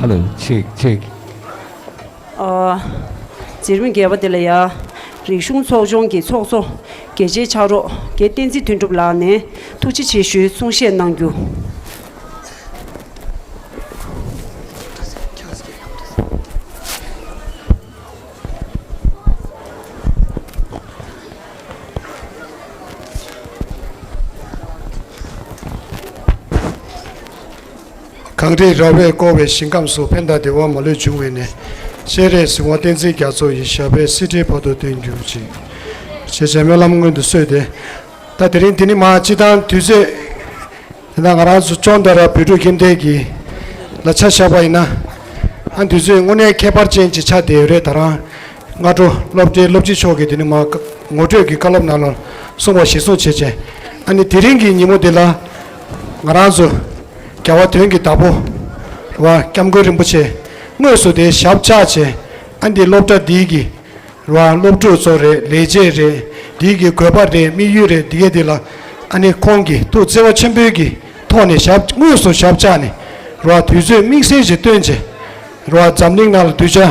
ཧ་ལོ། ཆིག་ཆིག་ཨོ། འཇིགས་མེད་རྒྱལ་པོ་དེ་ལ་ཡ། རིག་གཞུང་ཚོགས་ཆུང་གི་ཚོགས་གཙོ་དགེ་ཆེ་ཕྱག་རོགས་དགེ་བསྟན་འཛིན་དོན་གྲུབ་ལགས་ནས་ཐུགས་རྗེ་ཆེ་ཞུའི་གསུང་བཤད་གནང་རྒྱུ། གངས་རིའི་ར་བས་བསྐོར་བའི་ཞིང་ཁམས་སུ། ཕན་དང་བདེ་བ་མ་ལུས་འབྱུང་བའི་གནས། སྤྱན་རས་གཟིགས་དབང་བསྟན་འཛིན་རྒྱ་མཚོ་ཡི། ཞབས་པད་སྲིད་མཐའི་བར་དུ་བརྟན་གྱུར་ཅིག་ཅེས་བྱས་སྨོན་ལམ་སྔོན་དུ་གསོལ་ཏེ། ད་དེ་རིང་འདི་ནི་མ་སྤྱི་བཏང་དུས་ཚོད། དེ་ན་ང་རང་ཚོ་ཅོན་ཏ་ར་བོད་ཕྲུག་ཁྱིམ་སྡེ་གི་ལ་ཆ་བཞག་པ་ཡིན་ན། ཨ་དུས་ཚོད་དངོས་གནས་ཁྱད་པར་ཅན་ཅིག་ཆགས་བསྡད་ཡོད་རེད། ད་རང་སྔ་དྲོ་སློབ་གྲྭའི་སློབ་སྤྱི་མཆོག་གིས་དེ་ནི་མ་ངོ་སྤྲོད་ཀྱི་བཀའ་སློབ་ནང་ལ་གསུངས་པ་གཞིར་བཟུང་བྱས་བྱས། ཨ་ནི་དེ་རིང་གི་ཉིན་མོ་འདི་ལ་ང་རང་ཚོ་རྒྱལ་བ་དོན་གྱི་བདག་པོ་རེད་བ། སྐྱབས་མགོན་རིན་པོ་ཆེ་དངོས་སུ་དེ་ཞབས་བཅགས་བྱས། ཨ་འདི་སློབ་གྲྭ་འདིའི་གི་རེད་བ། སློབ་ཕྲུག་ཚོ་རེད། ལས་བྱེད་རེད། འདིའི་གི་དགོས་པ་རེད། དམིགས་ཡུལ་རེད། འདི་གས་འདི་ལ་ཨ་ནི་ཁོང་གིས་ཐུགས་བརྩེ་བ་ཆེན་པོའི་གི་ཐོག་ནས་ཞབས་དངོས་སུ་ཞབས་བཅགས་ནས་རེད་བ། དུས་ཚོད་དམིགས་བསལ་ཞིག་བཏོན་བྱས་རེད་བ། འཛམ་གླིང་ནང་ལ་གདུལ་བྱ་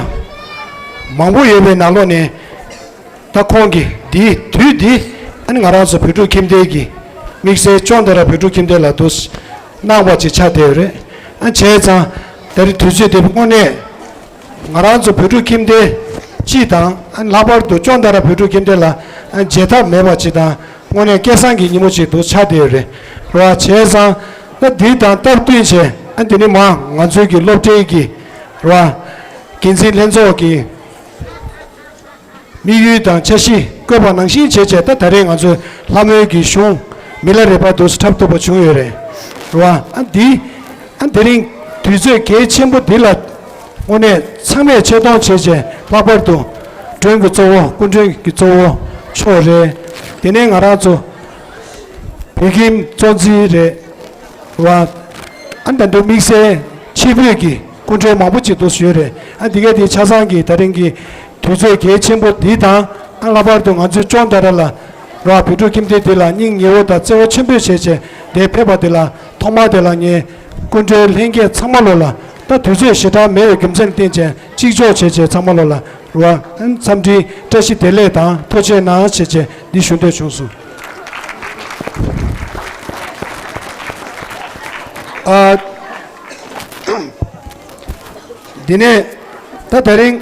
མང་པོ་ཡོད་པའི་ནང་ལོགས་ནས། ད་ཁོང་གིས་འདིའི་དུས་འདི་ཨ་ནི་ང་རང་ཚོ་བོད་ཕྲུག་ཁྱིམ་སྡེ་གི་དམིགས་བསལ་ཅོན་ཏ་ར་བོད་ཕྲུག་ཁྱིམ་སྡེ་ལ་དུ་གནང་བ་ཅིག་ཆགས་བསྡད་ཡོད་རེད། ཨ་བྱས་ཙང་ད་རེས་དུས་ཚོད་འདི་དངོས་གནས་ང་རང་ཚོ་བོད་ཕྲུག་ཁྱིམ་སྡེ་སྤྱི་དང་ཨ་ལྷག་པར་དུ་ཅོན་ཏ་ར་བོད་ཕྲུག་ཁྱིམ་སྡེ་ལ་ཨ་བརྗེད་ཐབས་མེད་པ་ཅིག་དང་དངོས་གནས་སྐལ་བཟང་གི་ཉིན་མོ་ཅིག་ཏུ་ཆགས་བསྡད་ཡོད་རེད། རེད་བ། བྱས་ཙང་ད་འདི་དང་སྟབས་བསྟུན་བྱས་ཨ་འདི་ནི་མ་ང་ཚོའི་གི་སློབ་གྲྭའི་གི་རེད་བ། འགན་འཛིན་ལྷན་ཚོགས་ཀྱི་དམིགས་ཡུལ་དང་འཆར་གཞི་བཀོད་པ་ནང་བཞིན་བྱས་བྱས། ད་ད་རེས་ང་ཚོས་ལྷ་མོའི་གི་གཞུང་མི་ལ་རས་པ་དུ་འཁྲབ་ཐུབ་པ་བྱུང་ཡོད་རེད། རེད་བ། ཨ་འདི་ཨ་དེ་རིང་དུས་ཚོད་གལ་ཆེན་པོ་འདི་ལ་དངོས་གནས་ཚང་མས་ཆེ་མཐོང་བྱས་བྱས། ལྷག་པར་དུ་མགྲོན་གྱི་གཙོ་བོ་སྐུ་མགྲོན་གྱི་གཙོ་བོ་མཆོག་རེད། དེ་ནས་ང་རང་ཚོ་བོད་ཁྱིམ་གཙོ་འཛིན་རེད། རེད་བ། ཨ་ད་དུང་དམིགས་བསལ་ཕྱི་བོད་ཀྱི་སྐུ་མགྲོན་མང་པོ་ཅིག་འདུག་ཡོད་རེད། ཨ་འདི་གས་དེ་ཆ་ཚང་གི་ད་རིང་གི་དུས་ཚོད་གལ་ཆེན་པོ་འདི་དང་། ཨ་ལྷག་པར་དུ་ང་ཚོའི་ཅོན་ཏ་ར་ལ་རེད་བ། བོད་ཕྲུག་ཁྱིམ་སྡེ་འདི་ལ་སྙིང་ཉེ་བོ་དང་བརྩེ་བ་ཆེན་པོས་བྱས་བྱས་འདིར་ཕེབས་པ་འདི་ལ་ཐོག་མར་དེ་ལ་ངས་སྐུ་མགྲོན་ལྷན་རྒྱས་ཚང་མ་ལོ་ལ། ད་དུས་ཚོད་ཞེ་དྲག་མེད་པའི་རྒྱུ་མཚན་ལ་བརྟེན་བྱས་གཅིག་ལྕོགས་བྱས་བྱས་ཚང་མ་ལོ་ལ་རེད་བ། འཚམས་འདྲིའི་བཀྲ་ཤིས་བདེ་ལེགས་དང་ཐུགས་རྗེ་གནང་ཞེས་བྱས་འདི་ཞུ་འདོད་བྱུང་སོང་། ཨ། འདི་ནས་ད་དེ་རིང་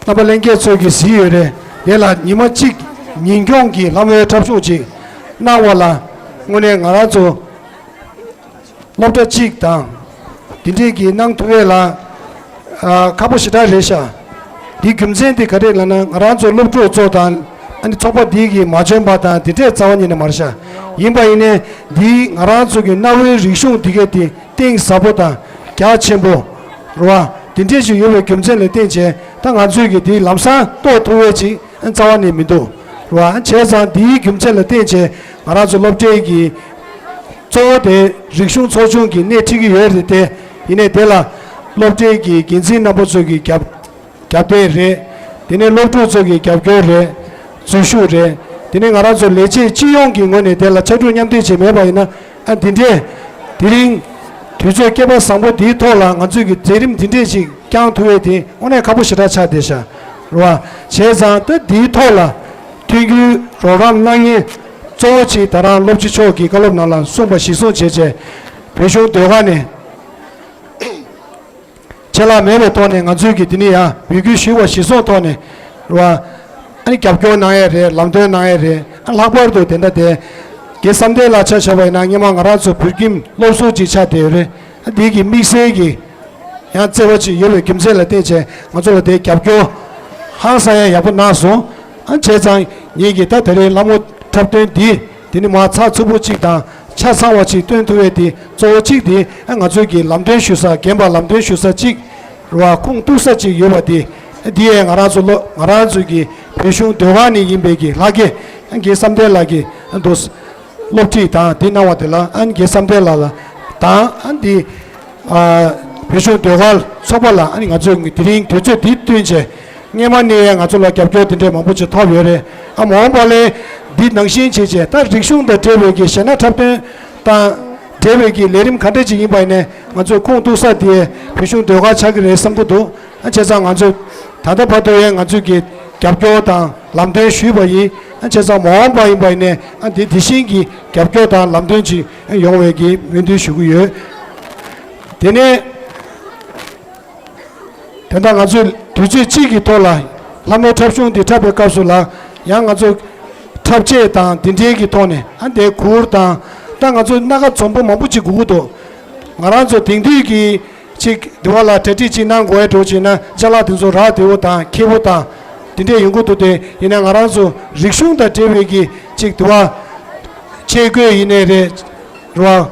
རྣམ་པ་ལྷན་རྒྱས་ཚོས་ཀྱིས་གཟིགས་ཡོད་རེད། དེ་ལ་ཉི་མ་གཅིག་ཉིན་སྐྱོང་གི་ལྷ་མོའི་འཁྲབ་གཞུང་ཅིག་གནང་བ་ལ་དངོས་གནས་ང་རང་ཚོ་སློབ་གྲྭ་གཅིག་དང་དེ་འདྲས་ཀྱིས་གནང་ཐུབ་ཡས་ལ་ཨ་ཁག་པོ་ཞེ་དྲག་རེད་ཤག་འདིའི་རྒྱུ་མཚན་དེ་ག་རེ་ལབ་ན། ང་རང་ཚོ་སློབ་ཕྲུག་ཚོ་དང་ཨ་ནི་ཚོགས་པ་འདི་གི་མ་འཇོན་པ་དང་དེ་འདྲས་རྩ་བ་ཉིད་ནས་མ་རེད་ཤག་ཡིན་པ་ཡིན་ནའི་འདིའི་ང་རང་ཚོ་གི་གནའ་བོའི་རིག་གཞུང་འདི་གས་དེ་གཏིང་ཟབ་པོ་དང་རྒྱ་ཆེན་པོ་རེད་བ། དེ་འདྲས་ཞིག་ཡོད་པའི་རྒྱུ་མཚན་ལ་བརྟེན་བྱས་ད་ང་ཚོས་ཀྱི་དེ་ལམ་སང་རྟོགས་ཐུབ་ཡས་ཅིག་རྩ་བ་ནས་མི་འདུག་རེད་བ། བྱས་ཙང་འདིའི་རྒྱུ་མཚན་ལ་བརྟེན་བྱས་ང་རང་ཚོ་སློབ་གྲྭའི་གི་གཙོ་བོ་དེ་རིག་གཞུང་ཚོགས་ཆུང་གིས་སྣེ་ཁྲིད་ཀྱི་ཡོད་རེད་དེ། ཡིན་ནའི་དེ་ལ་སློབ་གྲྭའི་གི་འགན་འཛིན་རྣམ་པ་ཚོ་གི་རྒྱབ་རྒྱབ་རྟེན་རེད། དེ་ནས་སློབ་ཕྲུག་ཚོ་གི་རྒྱབ་སྐྱོར་རེད། འཛུལ་ཞུགས་རེད། དེ་ནས་ང་རང་ཚོ་ལས་བྱེད་སྤྱི་ཡོངས་ཀྱི་ངོས་ནས་དེ་ལ་ཕྱར་གྲུ་མཉམ་འདེགས་བྱས་མེད་པ་ཡིན་ན། ཨ་འདི་འདྲས་དེ་རིང་དུས་ཚོད་སྐལ་པ་བཟང་པོ་འདིའི་ཐོག་ལ་ང་ཚོས་ཀྱི་མཛད་རིམ་འདི་འདྲས་ཞིག་བསྐྱངས་ཐུབ་ཡས་དེ་དངོས་གནས་ཁག་པོ་ཞེ་དྲག་ཆགས་བསྡད་ཤག་རེད་བ། བྱས་ཙང་ད་འདིའི་ཐོག་ལ་མཐུན་འགྱུར་རོགས་རམ་གནང་མཁན་གཙོ་བོ་ཅིག་ད་རང་སློབ་སྤྱི་མཆོག་གིས་བཀའ་སློབ་ནང་ལ་གསུངས་པ་གཞིར་བཟུང་བྱས་བྱས་བོད་གཞུང་ཟློས་གར་ནས། ཆད་ལྷག་མེད་པའི་ཐོག་ནས་ང་ཚོས་ཀྱི་དེ་ནི་ཡང་འབོད་སྐུལ་ཞུས་པ་གཞིར་བཟུང་ཐོག་ནས་རེད་བ། ཨ་ནི་རྒྱབ་སྐྱོར་གནང་ཡས་རེད། ལམ་སྟོན་གནང་ཡས་རེད། ཨ་ལྷག་པར་དུ་དེ་འདྲ་དེ་དགེ་བསམ་གཏན་ལགས་ཆ་བཞག་པ་ཡིན་ན་སྔོན་མ་ང་རང་ཚོ་བོད་ཁྱིམ་སློབ་ཟུར་ཅིག་ཆགས་བསྡད་ཡོད་རེད། ཨ་འདི་གི་དམིགས་བསལ་གྱི་ཡང་བརྩེ་བ་ཅིག་ཡོད་པའི་རྒྱུ་མཚན་ལ་བརྟེན་བྱས་ང་ཚོ་ལ་དེ་རྒྱབ་སྐྱོར་ཧང་སང་ཡས་ཡག་པོ་གནང་སོང་། ཨ་བྱས་ཙང་ངེད་ཀྱིས་ད་དེ་རིང་ལྷ་མོ་འཁྲབ་སྟོན་འདི་དེ་ནི་མ་ཚགས་ཚུད་པོ་གཅིག་དང་ཆ་ཚང་བ་གཅིག་སྟོན་ཐུབ་པའི་དེ་གཙོ་བོ་གཅིག་དེ་ཨ་ང་ཚོའི་གི་ལམ་སྟོན་ཞུ་ས་རྒན་པ་ལམ་སྟོན་ཞུ་ས་གཅིག་རེད་བ། ཁུངས་གཏུགས་ས་གཅིག་ཡོད་པ་དེ་ཨ་འདི་ཡས་ང་རང་ཚོ་ལོ་ང་རང་ཚོའི་གི་བོད་གཞུང་ཟློས་གར་ནས་ཡིན་པའི་གི་ལྷ་དགེ་ཨ་དགེ་བསམ་གཏན་ལགས་ཀྱིས་ཨ་འདུག་སློབ་ཁྲིད་དང་དེ་གནང་བ་དེ་ལ་ཨ་དགེ་བསམ་གཏན་ལགས་ལ་དང་ཨ་འདི། ཨ་བོད་གཞུང་ཟློས་གར་ཚོགས་པ་ལ་ཨ་ནི་ང་ཚོས་དེ་རིང་དུས་ཚོད་འདི་བསྟུན་བྱས་སྔས་མ་ནས་ང་ཚོ་ལ་རྒྱབ་སྐྱོར་དེ་འདྲས་མང་པོ་ཅིག་ཐོབ་ཡོད་རེད། ཨ་མ་འོངས་པ་ལས་འདི་ནང་བཞིན་བྱས་བྱས་ད་རིག་གཞུང་དང་འབྲེལ་བའི་གི་གཞས་སྣ་འཁྲབ་སྟོན་དང་འབྲེལ་བའི་གི་ལས་རིམ་ག་འདྲས་ཅིག་ཡིན་པ་ཡིན་ནའི་ང་ཚོས་ཁུངས་གཏུགས་ས་དེ་བོད་གཞུང་ཟློས་གར་ཆགས་ཀྱི་རེད་བསམ་གྱི་འདུག་ཨ་བྱས་ཙང་ང་ཚོས་ ད་ལྟ་བར་དུ་ཡང་ང་ཚོས་ཀྱི་རྒྱབ་སྐྱོར་དང་ལམ་སྟོན་ཞུས་པ་ཡིན། ཨ་བྱས་ཙང་མ་འོངས་པ་ཡིན་པ་ཡིན་ནའི་ཨ་འདི་དེ་བཞིན་གྱི་རྒྱབ་སྐྱོར་དང་ལམ་སྟོན་ཅིག་ཡོང་བའི་གི་སྨོན་འདུན་ཞུ་གི་ཡོད། དེ་ནས་དེ་འདྲ་ང་ཚོས་དུས་ཚོད་གཅིག་གི་ཐོག་ལ་ལྷ་མོའི་འཁྲབ་གཞུང་འདི་འཁྲབ་པའི་སྐབས་སུ་ལ་ཡང་ང་ཚོ་འཁྲབ་ཆས་དང་འདི་འདྲའི་གི་ཐོག་ནས་ཨ་འདའི་གུར་དང་ད་ང་ཚོ་སྣ་ཁ་འཛོམས་པོ་མང་པོ་ཅིག་དགོས་ཀྱི་འདུག་ང་རང་ཚོ་དེང་དུས་ཀྱི་ཅིག་དེ་བ་ལ་གྲ་སྒྲིག་ཅིག་གནང་དགོས་འགྲོ་ཅིག་ན་ཅ་ལག་དེ་ཚོ་རག་བདེ་བོ་དང་ཁེ་བོ་དང་དེ་འདྲས་ཡོང་གི་འདུག་དེ་ཡིན་ན་ང་རང་ཚོ་རིག་གཞུང་དང་འབྲེལ་བའི་གི་ཅིག་དེ་བ་ཆས་གོས་ཡིན་ནའི་རེད་རེད་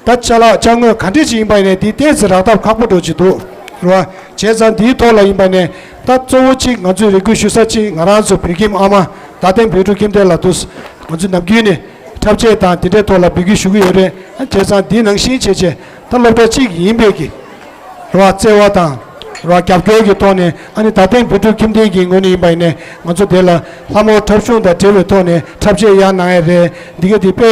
བ། ད་ཅ་ལག་ཅ་དངོས་ག་འདྲས་ཅིག་ཡིན་པ་ཡིན་ནའི་དེ་ཏོག་ཙམ་རག་ཐབས་ཁག་པོ་འགྲོ་ཅིག་འདུག་རེད་བ། བྱས་ཙང་དེའི་ཐོག་ལ་ཡིན་པ་ནས་ད་གཙོ་བོ་གཅིག་ང་ཚོས་རེ་སྐུལ་ཞུ་ས་གཅིག་ང་རང་ཚོ་བོད་ཁྱིམ་ཨ་མ་རྡ་སྟེང་བོད་ཕྲུག་ཁྱིམ་སྡེ་ལ་འདུག་ང་ཚོས་ནམ་རྒྱུན་ནས་འཁྲབ་ཆས་དང་དེ་འདྲའི་ཐོག་ལ་འབོད་སྐུལ་ཞུ་གི་ཡོད་རེད། བྱས་ཙང་འདི་ནང་བཞིན་བྱས་བྱས་ད་སློབ་གྲྭ་གཅིག་ཡིན་པའི་གི་རེད་བ། བརྩེ་བ་དང་རེད་བ་རྒྱབ་སྐྱོར་གྱི་ཐོག་ནས་ཨ་ནི་རྡ་སྟེང་བོད་ཕྲུག་ཁྱིམ་སྡེ་གི་ངོས་ནས་ཡིན་པ་ཡིན་ནའི་ང་ཚོ་དེ་ལ་ལྷ་མོ་འཁྲབ་གཞུང་དང་འབྲེལ་བའི་ཐོག་ནས་འཁྲབ་ཆས་གཡར་གནང་ཡས་རེད། འདི་ག་དེ་དཔེ་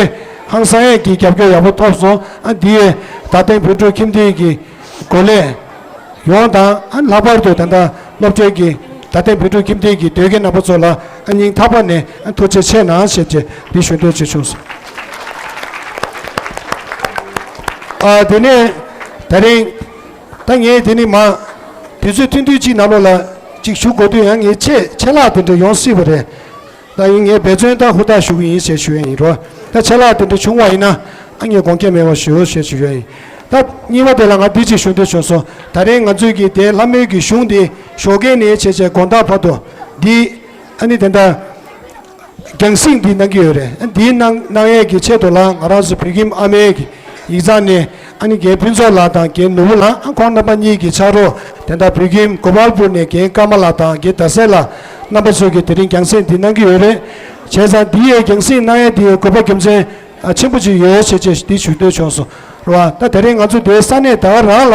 ཧང་སང་ཡས་ཀྱི་རྒྱབ་སྐྱོར་ཡག་པོ་ཐོབ་སོང་། ཨ་འདི་ཡས་རྡ་སྟེང་བོད་ཕྲུག་ཁྱིམ་སྡེ་གི་འགོ་ལས་ཡོངས་དང་ཨ་ལྷག་པར་དུ་ད་ལྟ་སློབ་གྲྭའི་གི་རྡ་སྟེང་བོད་ཕྲུག་ཁྱིམ་སྡེ་གི་དོལ་རྒྱལ་རྣམ་པ་ཚོ་ལ་ཨ་སྙིང་ཐག་པ་ནས་ཨ་ཐུགས་རྗེ་ཆེ་གནང་ཞེས་བཅས་འདི་ཞུ་འདོད་ཅིག་བྱུང་སོང་། ཨ་དེ་ནས་ད་རིང་ད་ངས་དེ་ནི་མ་དུས་ཚོད་ཐུང་ཐུང་ཅིག་ནང་ལོགས་ལ་ཅིག་ཞུ་དགོས་དུས་ཡང་ངས་ཆེད་ཆེད་ལྷག་དེ་འདྲ་ཡོང་སྲིད་པ་རེད། ད་ཡིན་ངས་འབད་བརྩོན་ད་ཧུར་ཐག་ཞུ་གི་ཡིན་ཞེས་ཞུ་ཡ་ཡིན་རོ། ད་ཆད་ལྷག་དེ་འདྲ་བྱུང་བ་ཡིན་ན་ཨ་ངས་དགོངས་འགལ་མེད་པར་ཞུ་ཞེས་ཞུ་ཡ་ཡིན། ད་གཉིས་པ་དེ་ལ་ང་འདི་ཅིག་ཞུ་འདོད་བྱུང་སོང་། ད་རེས་ང་ཚོས་ཀྱི་དེ་ལྷ་མོའི་གི་གཞུང་འདི་ཞོགས་ཀས་ནས་བྱས་བྱས་དགོང་དག་བར་དུ་འདི་ཨ་ནི་དེ་འདྲ་རྒྱང་སྲིང་འདི་གནང་གི་ཡོད་རེད། ཨ་འདི་གནང་གནང་ཡས་ཀྱི་ཆེད་དུ་ལ་ང་རང་ཚོ་བོད་ཁྱིམ་ཨ་མའི་གི་ཡིག་ཚང་ནས་ཨ་ནི་རྒན་ཕུན་ཚོགས་ལགས་དང་རྒན་ནོར་བུ་ལགས་ཨ་ཁོང་རྣམ་པ་གཉིས་ཀྱི་ཕྱག་རོགས་དེ་འདྲ་བོད་ཁྱིམ་གོ་པལ་པུར་ནས་རྒན་ཀརྨ་ལགས་དང་རྒན་ཟླ་གསལ་ལགས་རྣམ་པ་ཚོས་ཀྱི་དེ་རིང་རྒྱང་སྲིང་འདི་གནང་གི་ཡོད་རེད། བྱས་ཙང་འདི་ཡས་རྒྱང་སྲིང་གནང་ཡས་འདི་ཡས་དགོས་པ་རྒྱུ་མཚན་ཨ་ཆེན་པོ་ཅིག་ཡོད་བྱས་བྱས་འདི་ཞུ་འདོད་བྱུང་སོང་རེད་བ། ད་དེ་རིང་ང་ཚོ་དེའི་ས་གནས་ད་ག་རང་ལ་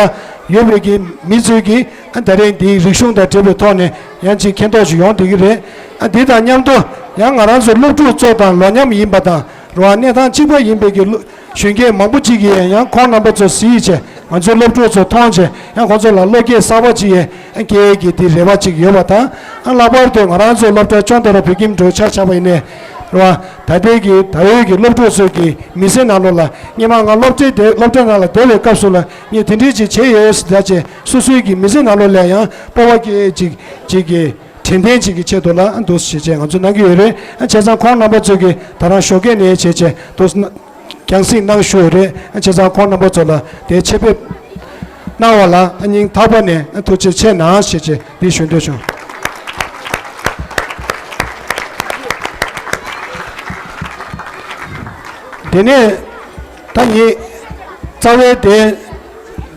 ཡོད་པའི་གི་མི་ཚོས་ཀྱི་ཨ་ད་རེས་འདིའི་རིག་གཞུང་དང་འབྲེལ་བའི་ཐོག་ནས་ཡང་ཅིག་མཁྱེན་རྟོགས་ཅིག་ཡོང་བསྡད་ཀྱི་རེད། ཨ་འདི་དང་མཉམ་དུ་ཡང་ང་རང་ཚོ་སློབ་ཕྲུག་ཚོ་དང་ལོ་མཉམ་ཡིན་པ་དང་རེད་བ། གནས་སྟངས་གཅིག་པ་ཡིན་པའི་གི་གཞོན་སྐྱེས་མང་པོ་ཅིག་གིས་ཡང་ཁོང་རྣམ་པ་ཚོ་གཟིགས་བྱས་ང་ཚོའི་སློབ་ཕྲུག་ཚོ་མཐོང་བྱས་ཡང་ཁོང་ཚོ་ལ་བློ་སྐྱེད་གསར་པ་ཅིག་ཡང་སྐྱེ་ཡས་ཀྱི་དེ་རེ་བ་ཅིག་ཡོད་པ་དང་། ཨ་ལྷག་པར་དུ་ང་རང་ཚོའི་སློབ་གྲྭ་ཅོན་ཏ་ར་བོད་ཁྱིམ་འགྲོ་ཆ་བཞག་པ་ཡིན་ནའི་རེད་བ། ད་ལྟའི་གི་ད་ཡོད་ཀྱི་སློབ་ཕྲུག་ཚོའི་གི་མི་ཚེ་ནང་ལོགས་ལ་སྔོན་མ་ང་སློབ་གྲྭའི་དེ་སློབ་གྲྭ་ནང་ལ་བསྡད་པའི་སྐབས་སུ་ལ་ངས་དེ་འདྲའི་ཅིག་བྱས་ཡོད་ཟེར་ད་བྱས་སོ་སོའི་གི་མི་ཚེ་ནང་ལོགས་ལ་ཡང་སྤོབས་པ་སྐྱེ་ཅིག་ཅིག་གི་དྲན་རྟེན་ཅིག་གི་ཆེད་དུ་ལ་ཨ་འདུག་ཞེས་བྱས་ང་ཚོ་གནང་གི་ཡོད་རེད། ཨ་བྱས་ཙང་ཁོང་རྣམ་པ་ཚོས་ཀྱི་ད་རང་ཞོགས་ཀས་ནས་བྱས་བྱས་འདུག་རྒྱང་སྲིང་གནང་ཞུ་ཡོད་རེད། ཨ་བྱས་ཙང་ཁོང་རྣམ་པ་ཚོ་ལ་དེ་ཆེད་ཕེབས་གནང་བ་ལ་ཨ་སྙིང་ཐག་པ་ནས་ཨ་ཐུགས་རྗེ་ཆེ་གནང་ཞེས་བྱས་འདི་ཞུ་འདོད་བྱུང་། དེ་ནས་ད་ངས་རྩ་བའི་དེ་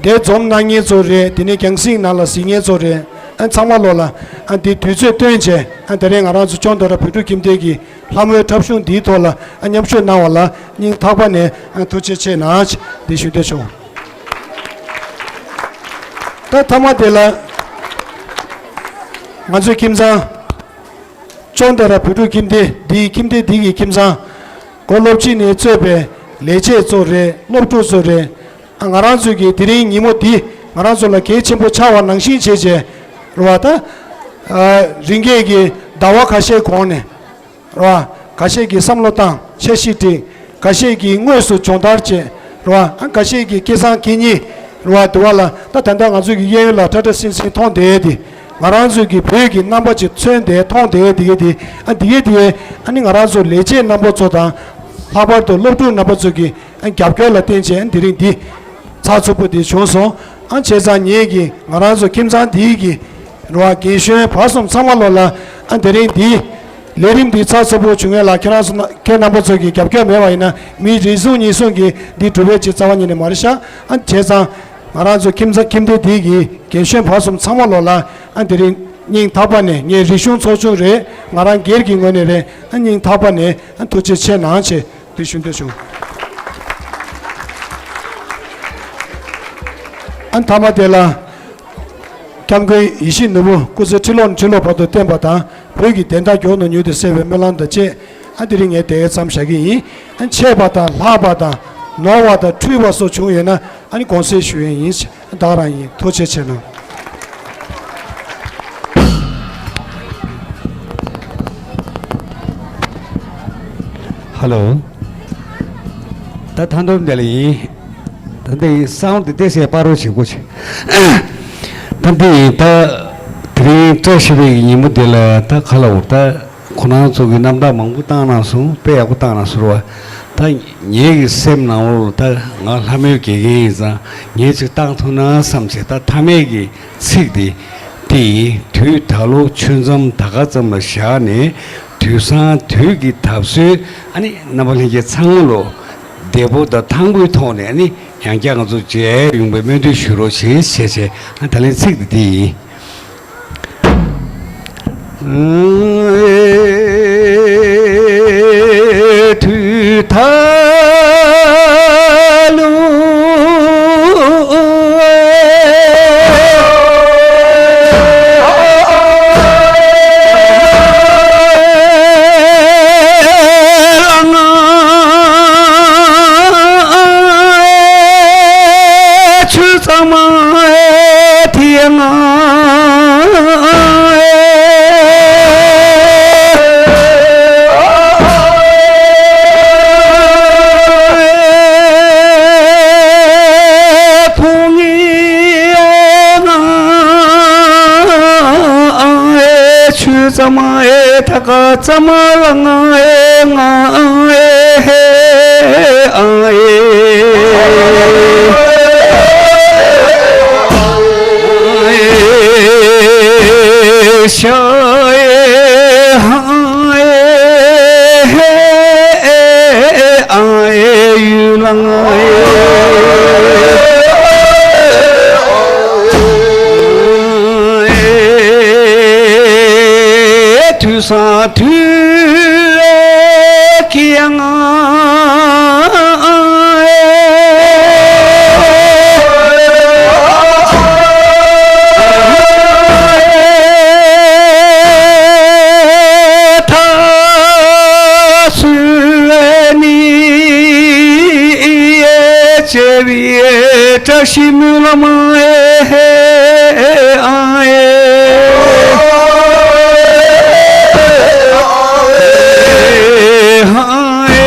དེ་འཛོམས་གནང་མཁན་ཚོ་རེད། དེ་ནས་རྒྱང་སྲིང་ནང་ལ་གཟིགས་མཁན་ཚོ་རེད། ཨ་ཚང་མ་ལོ་ལ་ཨ་དེ་དུས་ཚོད་བཏོན་བྱས་ཨ་དེ་རིང་ང་རང་ཚོ་ཅོན་ཏ་ར་བོད་ཕྲུག་ཁྱིམ་སྡེ་གི་ལྷ་མོའི་འཁྲབ་གཞུང་འདིའི་ཐོག་ལ་ཨ་མཉམ་ཞུགས་གནང་བ་ལ་སྙིང་ཐག་པ་ནས་ཨ་ཐུགས་རྗེ་ཆེ་གནང་འདི་ཞུ་འདོད་བྱུང་། ད་མཐའ་མ་དེ་ལ་ང་ཚོའི་ཁྱིམ་ཚང་ཅོན་ཏ་ར་བོད་ཕྲུག་ཁྱིམ་སྡེ་འདིའི་ཁྱིམ་སྡེ་འདི་གི་ཁྱིམ་ཚང་སྒོ་སློབ་སྤྱི་ནས་གཙོས་པའི་ལས་བྱེད་ཚོ་རེད། སློབ་ཕྲུག་ཚོ་རེད། ང་རང་ཚོས་ཀྱི་དེ་རིང་ཉིན་མོ་འདི་ང་རང་ཚོ་ལ་གལ་ཆེན་པོ་ཆགས་པ་ནང་བཞིན་བྱས་བྱས་རེད་བ། ད་རིང་གས་ཀྱི་ཟླ་བ་ཁ་ཤས་གོང་ནས་རེད་བ། ཁ་ཤས་ཀྱིས་བསམ་བློ་བཏང་འཆར་གཞི་བསྒྲིགས། ཁ་ཤས་ཀྱིས་དངོས་སུ་སྦྱོང་བརྡར་བྱས་རེད་བ། ཁ་ཤས་ཀྱིས་སྐལ་བཟང་སྐད་གཉིས་རེད་བ། དེ་བ་ལ་ད་ད་ལྟ་ང་ཚོས་ཀྱི་གཡས་གཡོན་ལ་ཁྲ་ཁྲ་སིང་སིང་མཐོང་བསྡད་དེ་ང་རང་ཚོས་ཀྱི་བོད་ཀྱི་རྣམ་པ་ཅིག་མཚོན་བསྡད་མཐོང་བསྡད་དེ་གས་དེ་ཨ་འདི་གས་དེ་ཨ་ནི་ང་རང་ཚོ་ལས་བྱེད་རྣམ་པ་ཚོ་དང་ལྷག་པར་དུ་སློབ་ཕྲུག་རྣམ་པ་ཚོ་གི་རྒྱབ་སྐྱོར་ལ་བརྟེན་བྱས་དེ་རིང་འདི་ཚགས་ཚུད་པོ་འདི་བྱུང་སོང་། ཨ་བྱས་ཙང་ངེད་ཀྱིས་ང་རང་ཚོ་ཁྱིམ་ཚང་འདིའི་གི་རེད་བ། རྒན་གཞོན་བར་གསུམ་ཚང་མ་ལོ་ལ་ཨ་དེ་རིང་འདི་ལས་རིམ་འདི་ཚགས་ཚུད་པོ་བྱུང་ཡས་ལ་ཁྱེད་རང་ཚོ་ཁྱེད་རྣམ་པ་ཚོ་གི་རྒྱབ་སྐྱོར་མེད་པ་ཡིན་ན་མི་རེ་ཟུང་གཉིས་ཟུང་གིས་འདི་གྲུབ་པའི་ཆེད་རྩ་བ་ཉིད་ནས་མ་རེད་ཤག་ཨ་བྱས་ཙང་ང་རང་ཚོ་ཁྱིམ་ཚང་ཁྱིམ་སྡེ་འདིའི་གི་རྒན་གཞོན་བར་གསུམ་ཚང་མ་ལོ་ལ་ཨ་དེ་རིང་སྙིང་ཐག་པ་ནས་ངའི་རིག་གཞུང་ཚོགས་ཆུང་རེད། ང་རང་སྒེར་གྱི་ངོས་ནས་རེད། ཨ་སྙིང་ཐག་པ་ནས་ཨ་ཐུགས་རྗེ་ཆེ་གནང་བྱས། དེ་ཞུ་འདོད་བྱུང་། ཨ་མཐའ་མ་དེ་ལ་སྐྱབས་མགོན་ཡིད་བཞིན་ནོར་བུ་སྐུ་ཚེ་ཁྲི་ལོ་ནས་ཁྲི་ལོ་བར་དུ་བརྟན་པ་དང་བོད་ཀྱི་བདེན་མཐའ་མགྱོགས་ནས་མྱུར་དུ་གསལ་བའི་སྨོན་ལམ་དང་བཅས། ཨ་དེ་རིང་ངས་དེ་ཙམ་བཞག་གི་ཡིན། ཨ་ཆད་པ་དང་ལྷག་པ་དང་ནོར་བ་དང་འཁྲུལ་བ་སོགས་བྱུང་ཡོད་ན་ཨ་ནི་དགོངས་སེལ་ཞུ་ཡས་ཡིན། ད་ག་རང་ཡིན། ཐུགས་རྗེ་ཆེ་གནང་། ཧ་ལོ། ད་མཐའ་སྡོམ་དེ་ལ་ཡིན། ད་འདི་ཡིན་སའུན་འདི་ཏོག་ཙམ་སྤར་རོགས་བྱེད་དགོས་ཆེ། ད་འདི་ཡིན་ད། དེ་རིང་བཀྲ་ཤིས་པའི་ཉིན་མོ་འདི་ལ་ད་ག་ལ་འོ་ད། ཁོ་རང་ཚོ་གི་རྣམ་ཐར་མང་པོ་བཏང་གནང་སོང་། དཔེ་ཡག་པོ་བཏང་གནང་སོང་ར་བ། ད་ངེད་ཀྱི་སེམས་ནང་ལོགས་ལ་ད་ང་ལྷ་མོའི་དགེ་རྒན་ཡིན་ཙང་ངས་ཅིག་བཏང་ཐུབ་ན་བསམ་བྱས། ད་མཐའ་མའི་གི་ཚིག་འདི་དེ་ཡིན། དུས་ད་ལོ་ཆུ་མཚམས་ད་ག་ཙམ་ལ་བཞག་ནས། དུས་སང་དུས་ཀྱི་ཐབས་སུ་ཨ་ནི་རྣམ་པ་ལྷན་རྒྱས་ཚང་མ་ལོ་བདེ་པོ་དང་ཐང་པོའི་ཐོག་ནས་ཨ་ནི་ཡང་བསྐྱར་ང་ཚོ་མཇལ་ཡོང་བའི་སྨོན་འདུན་ཞུ་རོགས་བྱེད་ཞེས་བྱས། ཨ་ད་ལན་ཚིག་འདི་འདི་ཡིན། དུས་ད་ལོ། ཆུ་གཙང་མ་དེ་ཡང་ཕུང་ངེ་ང་ཆུ་གཙང་མ་ད་ག་གཙང་མ་ལ་ང་ང་ཨེ་ཨེ་ཤ་ཨེ་ཧ་ཨེ་ཧེ་ཨེ་ཨ་ཨེ་ཡུ་ལང་ཨེ། དུས་སང་དུས་ཀྱི་ཡང་ད་སུ་ནི་ཡེ་ཆེ་བའི་བཀྲ་ཤིས་སྨོན་ལམ་ཨེ་ཨ་ཨེ་ཨ་ཨེ་ཨ་ཨེ་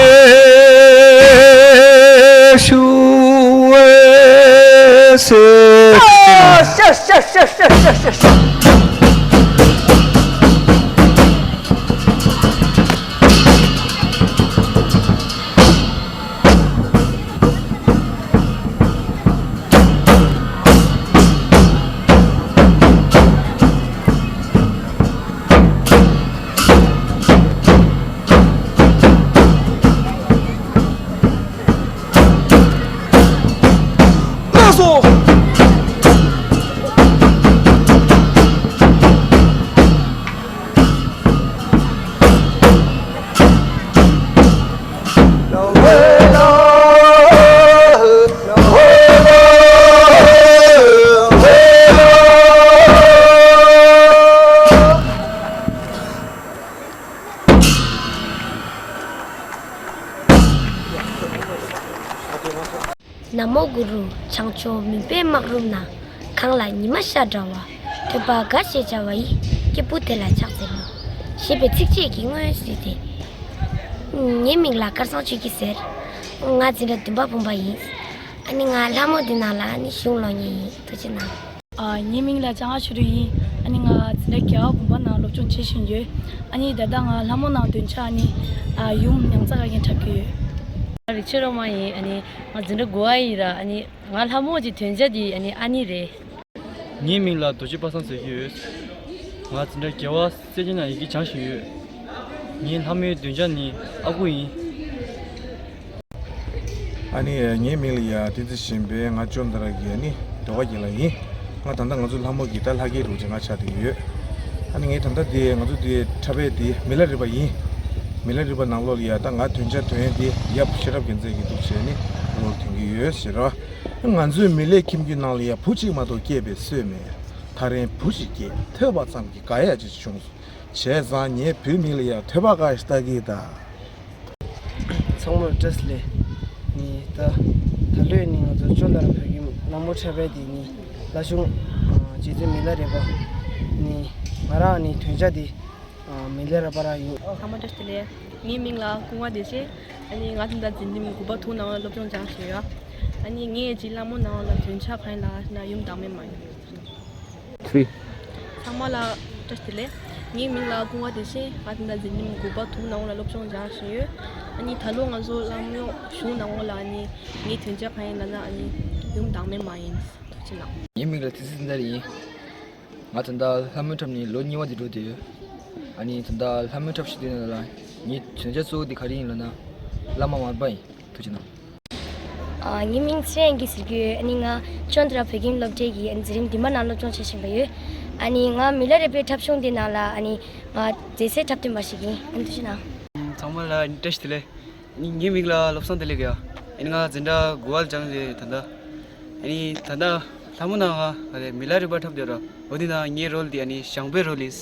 ཞུ་ཨེ་སེ། ཤ་ཤ་ཤ། ལགས་སོ། ན་མོ་གུ་རུ། བྱང་ཕྱོགས་མུན་པའི་སྨག་རུམ་ན། གངས་ལ་ཉི་མ་ཤར་འདྲ་བ། ཐོས་པ་དགའ་ཞེས་བྱ་བ་ཡི། སྐྱེས་བུ་དེ་ལ་ཕྱག་འཚལ་ལོ། ཞེས་པའི་ཚིགས་བཅད་ཀྱིས་སྔོན་བསུས་ཏེ། ངའི་མིང་ལ་སྐལ་བཟང་ཆོས་སྐྱིད་ཟེར། ང་འཛིན་གྲྭ་བདུན་པ་བུམ་པ་ཡིན། ཨ་ནི་ང་ལྷ་མོ་འདི་ནང་ལ་ཨ་ནི་གཞུང་ཀློག་མཁན་ཡིན། ཐུགས་རྗེ་གནང་། ཨ། ངའི་མིང་ལ་ལྕང་ང་ཆོས་སྒྲོན་ཡིན། ཨ་ནི་ང་འཛིན་གྲྭ་བརྒྱད་པ་བུམ་པ་ནང་སློབ་སྦྱོང་བྱེད་བཞིན་ཡོད། ཨ་ནི་ད་ལྟ་ང་ལྷ་མོ་ནང་འདོན་ཆ་ཨ་ནི། ཨ། ཡུམ་མྱང་རྩ་ཁ་རྒན་འཁྲབ་ཀྱི་ཡོད། ང་རིག་ཆེན་སྒྲོལ་མ་ཡིན། ཨ་ནི་ང་འཛིན་གྲྭ་དགུ་པ་ཡིན་ར། ཨ་ནི་ང་ལྷ་མོ་གི་འདོན་ཆ་དེ་ཨ་ནི་ཨ་ནི་རེད། ངའི་མིང་ལ་རྡོ་རྗེ་པ་སངས་ཟེར་གྱི་ཡོད། ང་འཛིན་གྲྭ་བརྒྱད་པ་སེར་སྐྱའི་ནང་ཡི་གེ་སྦྱང་བཞིན་ཡོད། ངའི་ལྷ་མོའི་འདོན་ཆ་ནི་ཨ་ཁུ་ཡིན། ཨ་ནི་ངའི་མིང་ལ་ཡ་བསྟན་འཛིན་གཞན་ཕན། ང་ཅོན་ཏ་ར་གི་ཨ་ནི་ཟློས་གར་རྒན་ལགས་ཡིན། ང་ད་ལྟ་ང་ཚོ་ལྷ་མོ་གི་ད་ལྷ་སྐལ་རུ་ཅན་ང་ཆགས་བསྡད་ཡོད། ཨ་ནི་ངས་ད་ལྟ་དེ་ང་ཚོ་དེ་འཁྲབ་པའི་དེ་མི་ལ་རས་པ་ཡིན། མི་ལ་རས་པ་ནང་ལོགས་ལ་ཡ་ད་ང་འདོན་ཆ་འདོན་དེ་ཡབ་ཤེས་རབ་རྒྱལ་མཚན་གྱི་འདུག་བྱས་ནི་ལོར་འདོན་གྱི་ཡོད་ཟེར་རོ། ང་ཚོའི་མི་ལའི་ཁྱིམ་རྒྱུད་ནང་ལ་ཡ་བུ་གཅིག་མ་གཏོགས་སྐྱེས་པའི་སྲོལ་མེད། ད་རིང་བུ་ཞིག་སྐྱེས། ཐོས་པ་ཙམ་གྱིས་དགའ་ཡ་ཅིག་བྱུང་། བྱས་ཙང་ངའི་བུའི་མིང་ལ་ཡ་ཐོས་པ་དགའ་ཞེས་བཏགས་ཀྱི་ད། ཚང་མར་བཀྲ་ཤིས་བདེ་ལེགས། ནི་ད་ད་ལོས་ནི་ང་ཚོ་ཅོན་ཏ་ར་བོད་ཀྱི་ལྷ་མོ་འཁྲབ་པའི་དེ་ནི་བླ་ཆུང་རྗེ་བཙུན་མི་ལ་རས་པ་ནི་ང་རང་ནི་འདོན་ཆ་དེ། མི་ལ་རས་པ་རང་ཡོད། ཚང་མ་བཀྲ་ཤིས་བདེ་ལེགས། ངའི་མིང་ལ་ཀུན་དགའ་བདེ་ཆེན། ཨ་ནི་ང་ད་ལྟ་འཛིན་རིམ་དགུ་པ་དྲུག་ནང་ལ་སློབ་སྦྱོང་སྦྱང་བཞིན་ཡོད། ཨ་ནི་ངས་ཅིག་ལྷ་མོ་ནང་ལ་འདོན་ཆ་གང་ཡིན་ལབ་ན་ཡུམ་བདག་མེད་མ་ཡིན། Three. ཚང་མ་ལ་བཀྲ་ཤིས་བདེ་ལེགས། ངའི་མིང་ལ་ཀུན་དགའ་བདེ་ཆེན། ང་ད་ལྟ་འཛིན་རིམ་དགུ་པ་དྲུག་ནང་ལ་སློབ་སྦྱོང་སྦྱང་བཞིན་ཡོད། ཨ་ནི་ད་ལོ་ང་ཚོ་ལྷ་མོ་གཞུང་ནང་ལ་ཨ་ནི་ངའི་འདོན་ཆ་གང་ཡིན་ལབ་ན་ཨ་ནི་ཡུམ་བདག་མེད་མ་ཡིན། ཐུགས་རྗེ་གནང་། ངའི་མིང་ལ་བསྟན་འཛིན་བསྟན་དར་ཡིན། ང་ད་ལྟ་ལྷ་མོའི་འཁྲབ་ནས་ལོ་གཉིས་པ་དེ་འགྲོ་བསྡད་ཡོད། ཨ་ནི་ད་ལྟ་ལྷ་མོའི་འཁྲབ་ཞུགས་དེ་ནང་ལ་ངའི་དོན་བྱ་གཙོ་བོ་དེ་ག་རེ་ཡིན་ལབ་ན། བླ་མ་མར་པ་ཡིན། ཐུགས་རྗེ་གནང་། ཨ། ངའི་མིང་ཚེ་རིང་སྐྱིད་ཟེར་གྱི་ཡོད། ཨ་ནི་ང་ཅོན་ཏ་ར་བོད་ཁྱིམ་སློབ་གྲྭའི་གི་འཛིན་རིམ་བདུན་པ་ནང་སློབ་སྦྱོང་བྱེད་བཞིན་པ་ཡོད། ཨ་ནི་ང་མི་ལ་རས་པའི་འཁྲབ་གཞུང་དེ་ནང་ལ་ཨ་ནི་ང་མཛེས་སེ་འཁྲབ་སྟོན་པ་ཞིག་ཡིན། ཨ་ནི་ཐུགས་རྗེ་གནང་། ཚང་མ་ལ་བཀྲ་ཤིས་བདེ་ལེགས། ངའི་མིང་ལ་བློ་བཟང་བདེ་ལེགས་ཡ། ཨ་ནི་ང་འཛིན་གྲྭ་དགུ་པ་ལ་སྦྱངས་རེད་ད་ལྟ། ཨ་ནི་ད་ལྟ་ལྷ་མོ་ནང་ང་ཨ་རེ་མི་ལ་རས་པ་འཁྲབ་བསྡད་ར། འོ་དེ་ནང་ངའི་རོལ་དེ་ཨ་ནི་ཞང་པོའི་རོལ་ཡིན།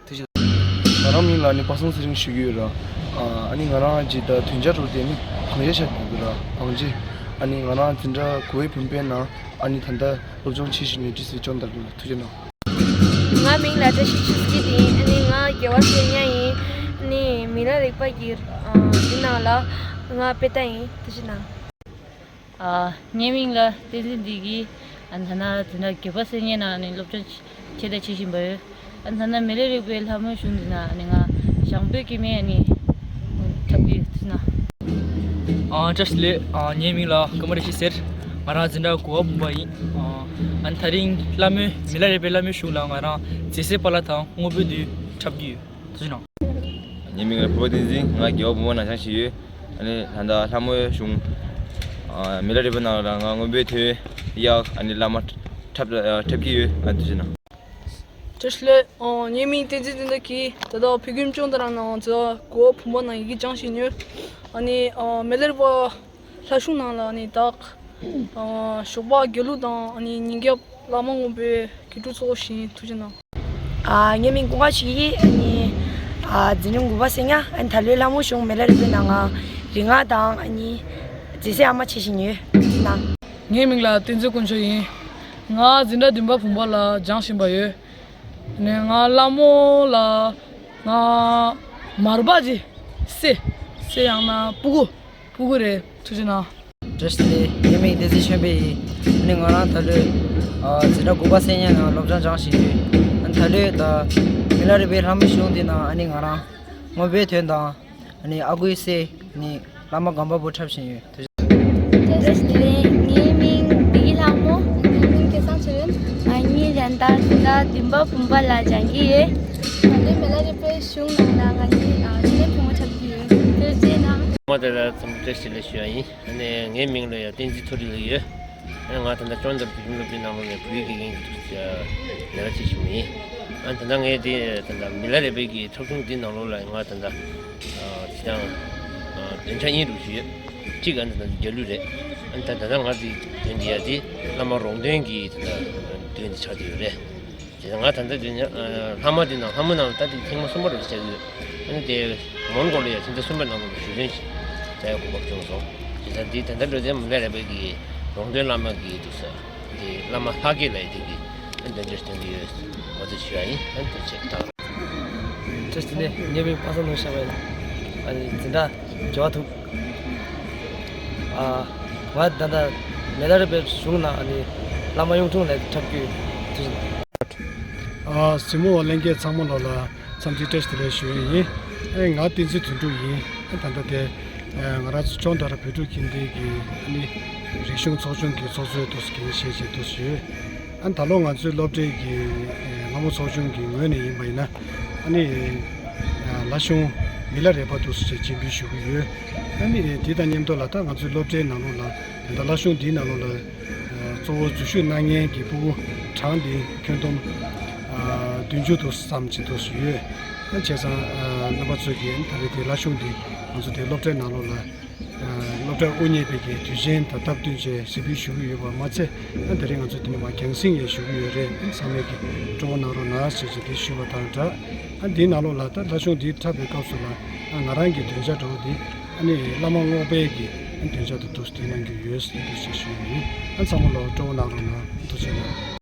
ཐུགས་རྗེ་གནང་། ང་རང་མིང་ལ་ཨ་ནི་པ་སངས་ཚེ་རིང་ཞུ་གི་ཡོད་ར། ཨ་ནི་ང་རང་ཅིག་ད་དོན་བྱ་རོལ་དེ་ཨ་ནི་བང་ཆེན་ཤ་དེ་ར་བང་ཆེན། ཨ་ནི་ང་རང་འཛིན་གྲྭ་དགུ་པའི་བུམ་པའི་ནང་ཨ་ནི་ད་ལྟ་སློབ་སྦྱོང་བྱེད་བཞིན་ཡོད་ཅེས་ཟེར་ཅོན་ཏ་ར་ལ་ཐུགས་རྗེ་གནང་། ང་མིང་ལ་བཀྲ་ཤིས་ཆོས་སྐྱིད་ཡིན། ཨ་ནི་ང་རྒྱལ་བ་སེར་ཉ་ཡིན། ཨ་ནི་མི་ལ་རས་པ་གི་ཨ་འདི་ནང་ལ་ང་དཔེ་ལྟ་ཡིན། ཐུགས་རྗེ་གནང་། ཨ། ངའི་མིང་ལ་བསྟན་འཛིན་བདེ་སྐྱིད། ཨ་ནི་ད་ལྟ་རྒྱལ་བ་སེར་ཉའི་ནང་ནས་སློབ་སྦྱོང་བྱས་དང་བྱེད་བཞིན་པ་ཡོད། ཨ་ནི་ད་ལྟ་མི་ལ་རས་པའི་ལྷ་མོའི་གཞུང་འདི་ནང་ཨ་ནི་ང་ཞང་པོའི་སྐྱེ་དམན་ཨ་ནི་འཁྲབ་ཀྱི་ཡོད། ཐུགས་རྗེ་གནང་། ཨ། བཀྲ་ཤིས་བདེ་ལེགས། ཨ། ངའི་མིང་ལ་ཀརྨ་བཀྲ་ཤིས་ཟེར། ང་རང་འཛིན་གྲྭ་དགུ་པ་བུམ་པ་ཡིན། ཨ། ཨ་ནི་ད་རིང་ལྷ་མོའི་མི་ལ་རས་པའི་ལྷ་མོའི་གཞུང་ལ་ང་རང་མཛེས་སེ་དཔའ་ལ་དང་སྔོན་པོའི་བདུད་འཁྲབ་ཀྱི་ཡོད། ཐུགས་རྗེ་གནང་། ངའི་མིང་ལ་ཕུར་པ་བསྟན་འཛིན། ང་རྒྱལ་བ་བུམ་པ་ནང་སྦྱངས་བཞིན་ཡོད། ཨ་ནི་ད་ལྟ་ལྷ་མོའི་གཞུང་། ཨ། མི་ལ་རས་པའི་ནང་ལ་ང་སྔོན་པོའི་ཐོད་གཡག་ཨ་ནི་བླ་མ་འཁྲབ་འཁྲབ་ཀྱི་ཡོད། ཨ། ཐུགས་རྗེ་གནང་། བཀྲ་ཤིས་བདེ་ལེགས། ཨ། ངའི་མིང་བསྟན་འཛིན་བསྟན་དར་གྱིས། ད་ལྟ་བོད་ཁྱིམ་ཅོན་ཏ་ར་ནང་ཚོ་དགུ་པ་བུམ་པ་ནང་ཡི་གེ་སྦྱངས་བཞིན་ཡོད། ཨ་ནི་ཨ་མི་ལ་རས་པ་ལྷ་གཞུང་ནང་ལ་ནི་ད། ཨ། ཞོགས་པ་དགེ་ལུགས་དང་ཨ་ནི་ཉིན་རྒྱབ་བླ་མ་སྔོན་པོའི་དགེ་ཕྲུག་ཚོགས་བཞིན། ཐུགས་རྗེ་གནང་། ཨ། ངའི་མིང་ཀུན་དགའ་ཆོས་སྐྱིད། ཨ་ནི་ཨ་འཛིན་རིམ་དགུ་པ་སེར་ཉ། ཨ་ནི་ད་ལོའི་ལྷ་མོ་གཞུང་མི་ལ་རས་པའི་ནང་ང་རིག་སྔགས་དང་ཨ་ནི་མཛེས་སེ་ཨ་མ་བྱེད་བཞིན་ཡོད། ཐུགས་རྗེ་གནང་། ངའི་མིང་ལ་བསྟན་འཛིན་དཀོན་མཆོག་ཡིན། ང་འཛིན་གྲྭ་བདུན་པ་བུམ་པ་ལ་སྦྱང་བཞིན་པ་ཡོད། ཨ་ནི་ང་ལྷ་མོ་ལ་ང་མར་པ་ཅིག་སེ་སེ་ཡང་ན་སྤུ་གུ། སྤུ་གུ་རེད། ཐུགས་རྗེ་གནང་། བཀྲ་ཤིས་བདེ་ལེགས། ངའི་མིང་བསྟན་འཛིན་ཆོས་འཕེལ་ཡིན། ཨ་ནི་ང་རང་ད་ལོའི་ཨ་འཛིན་གྲྭ་དགུ་པ་སེར་ཉའི་ནང་སློབ་སྦྱོང་སྦྱང་བཞིན་ཡོད། ཨ་ནི་ད་ལོའི་ད་མི་ལ་རས་པའི་ལྷ་མོའི་གཞུང་འདི་ནང་ཨ་ནི་ང་རང་སྔོན་པོའི་ཐོད་དང་ཨ་ནི་ཨ་ཁུའི་སྲས་ཨ་ནི་བླ་མ་སྒམ་པ་པོ་འཁྲབ་བཞིན་ཡོད། ཐུགས་རྗེ་གནང་། བཀྲ་ཤིས་བདེ་ལེགས། ངའི་མིང་བདེ་སྐྱིད་ལྷ་མོ། ངའི་མིང་སྐལ་བཟང་ཚེ་རིང་། ང་གཉིས་ད་ལྟ་ད་ལྟ་བདུན་པ་བུམ་པ་ལ་སྦྱང་གི་ཡོད། ད་ལོའི་མི་ལ་རས་པའི་གཞུང་ནང་ལ་ང་གཉིས་ཨ་ཚེ་རིང་ཕོ་མོ་འཁྲབ་ཀྱི་ཡོད། ཐུགས་རྗེ་གནང་། མ་དེ་ལ་ཚང་མ་བཀྲ་ཤིས་བདེ་ལེགས་ཞུ་བ་ཡིན། ཨ་ནི་ངའི་མིང་ལ་ཡང་བསྟན་འཛིན་མཐོ་རིས་ལབ་ཡོད། ཨ་ནི་ང་ད་ལྟ་ཅོན་ཏ་བོད་ཁྱིམ་སློབ་གྲྭའི་ནང་ལོགས་ནས་བོད་ཡིག་དགེ་རྒན་གྱི་ལས་ཀ་བྱེད་བཞིན་པ་ཡིན། ཨ་ནི་ད་ལྟ་ངས་དེ་ད་ལྟ་མི་ལ་རས་པའི་གི་འཁྲབ་གཞུང་འདི་ནང་ལོགས་ལ་ང་ད་ལྟ་ཨ་སྤྱིར་བཏང་ཨ་འདོན་ཆ་གཉིས་རུ་ཞུ་ཡོད། གཅིག་ཨ་ནི་ད་ལྟ་རྒྱ་གླུ་རེད། ཨ་ནི་ད་ད་ལྟ་ང་དེ་འདོན་གྱི་ཡ་དེ་བླ་མ་རོང་སྟོན་གྱི་ད་ལྟ་འདོན་དེ་ཆགས་བསྡད་ཡོད་རེད། དེ་ང་ད་ལྟ་དེ་ནི་ལྷ་མོ་དེ་ནང་ལྷ་མོ་ནང་ལ་ད་དེ་ཐེངས་མ་གསུམ་པ་རེད་བྱ་གི་ཡོད། ཨ་ནི་དེ་མོན་གྷོ་ལ་ཡ་ཕྱི་ཟླ་གསུམ་པའི་ནང་ལོགས་ལ་བཞུགས་མོལ་ཞིག་བྱ་ཡ་གོ་སྐབས་བྱུང་སོང་། དེ་ད་འདི་ད་ལྟ་འགྲོ་དེ་མི་ལ་རས་པའི་གི་རོང་སྟོན་བླ་མ་གི་འདུག་ས་དེ་བླ་མ་ལྷ་དགེ་ལ་ཡ་དེ་གི་ཨ་ནི་འདོན་ཆ་སྟོན་གི་ཡོད། ང་ཚོ་ཞུ་ཡ་ཡིན། ཨ་ནི་དེ་ཆེད་དང་། བཀྲ་ཤིས་བདེ་ལེགས། ངའི་མིང་པ་སངས་ནོར་ཤ་བ་ཡིན། ཨ་ནི་འཛིན་གྲྭ་བརྒྱད་པ་ཐུག་ཨ། ང་ད་ལྟ་མི་ལ་རས་པའི་གཞུང་ནང་ཨ་ནི་བླ་མ་གཡུང་དྲུང་ལ་འཁྲབ་ཀྱི་ཡོད། ཨ། གཟིགས་མོ་བ་ལྷན་རྒྱས་ཚང་མ་ལོ་ལ་འཚམས་འདྲི་བཀྲ་ཤིས་བདེ་ལེགས་ཞུ་ཡས་ཡིན། ཨེ་ང་བསྟན་འཛིན་དོན་གྲུབ་ཡིན། ཨེ་ད་ལྟ་དེ་ཨེ་ང་རང་ཚོ་ཅོན་ཏ་ར་བོད་ཕྲུག་ཁྱིམ་སྡེ་གི་ཨ་ནི་རིག་གཞུང་ཚོགས་ཆུང་གི་ཚོགས་གཙོའི་འདུག་སེ་འགན་བཞེས་བྱས་འདུག་སེ་ཡོད། ཨ་ནི་ད་ལོ་ང་ཚོའི་སློབ་གྲྭའི་གི་ཨེ་ལྷ་མོ་ཚོགས་ཆུང་གི་ངོས་ནས་ཡིན་པ་ཡིན་ན་ཨ་ནི་ཨེ་ལྷ་གཞུང་མི་ལ་རས་པ་འདུག་སེ་བྱས་སྤྱན་འབུལ་ཞུ་གི་ཡོད། ཨ་ནི་དེ་དང་མཉམ་དུ་ལ་ད་ང་ཚོའི་སློབ་གྲྭའི་ནང་ལོགས་ལ་ད་ལྟ་ལྷ་གཞུང་འདིའི་ནང་ལོགས་ལ་གཙོ་བོ་འཛུལ་ཞུགས་གནང་མཁན་གྱི་སྤུ་གུ་གྲངས་འདི་ཁྱོན་བསྡོམས་བདུན་ཅུ་དུ་ཙམ་ཅིག་འདུག་སེ་ཡོད། བྱས་ཙང་རྣམ་པ་ཚོས་ཀྱིས་ད་རེས་དེ་ལྷ་གཞུང་འདི་ང་ཚོ་དེ་སློབ་གྲྭའི་ནང་ལོགས་ལ་སློབ་གྲྭ་དབུ་བརྙེས་པའི་གི་དུས་ཆེན་དང་སྟབས་བསྟུན་བྱས་གཟིགས་འབུལ་ཞུ་གི་ཡོད་པ་མ་ཚད། ད་རེས་ང་ཚོ་དེ་ནས་མར་རྒྱང་སྲིང་ཡང་ཞུ་གི་ཡོད་རེད། ཚང་མས་ཀྱིས་སྤྲོ་བོ་གནང་རོགས་གནང་ཟེར་བྱས་དེ་ཞུས་པ་དང་སྦྲགས། ཨ་འདིའི་ནང་ལོགས་ལ་ད་ལྷ་གཞུང་འདི་འཁྲབ་པའི་སྐབས་སུ་ལ་ང་རང་གི་འདོན་ཆ་འདྲ་བོ་འདི་ཨ་ནི་བླ་མ་རྔོག་པའི་གི་འདོན་ཆ་དེ་འདུག་སེ་གནང་གི་ཡོད་ཟེར་འདུག་སེ་ཞུ་གི་ཡིན། ཨ་ཚང་མ་ལ་སྤྲོ་བོ་གནང་རོགས་གནང་། ཐུགས་རྗེ་གནང་།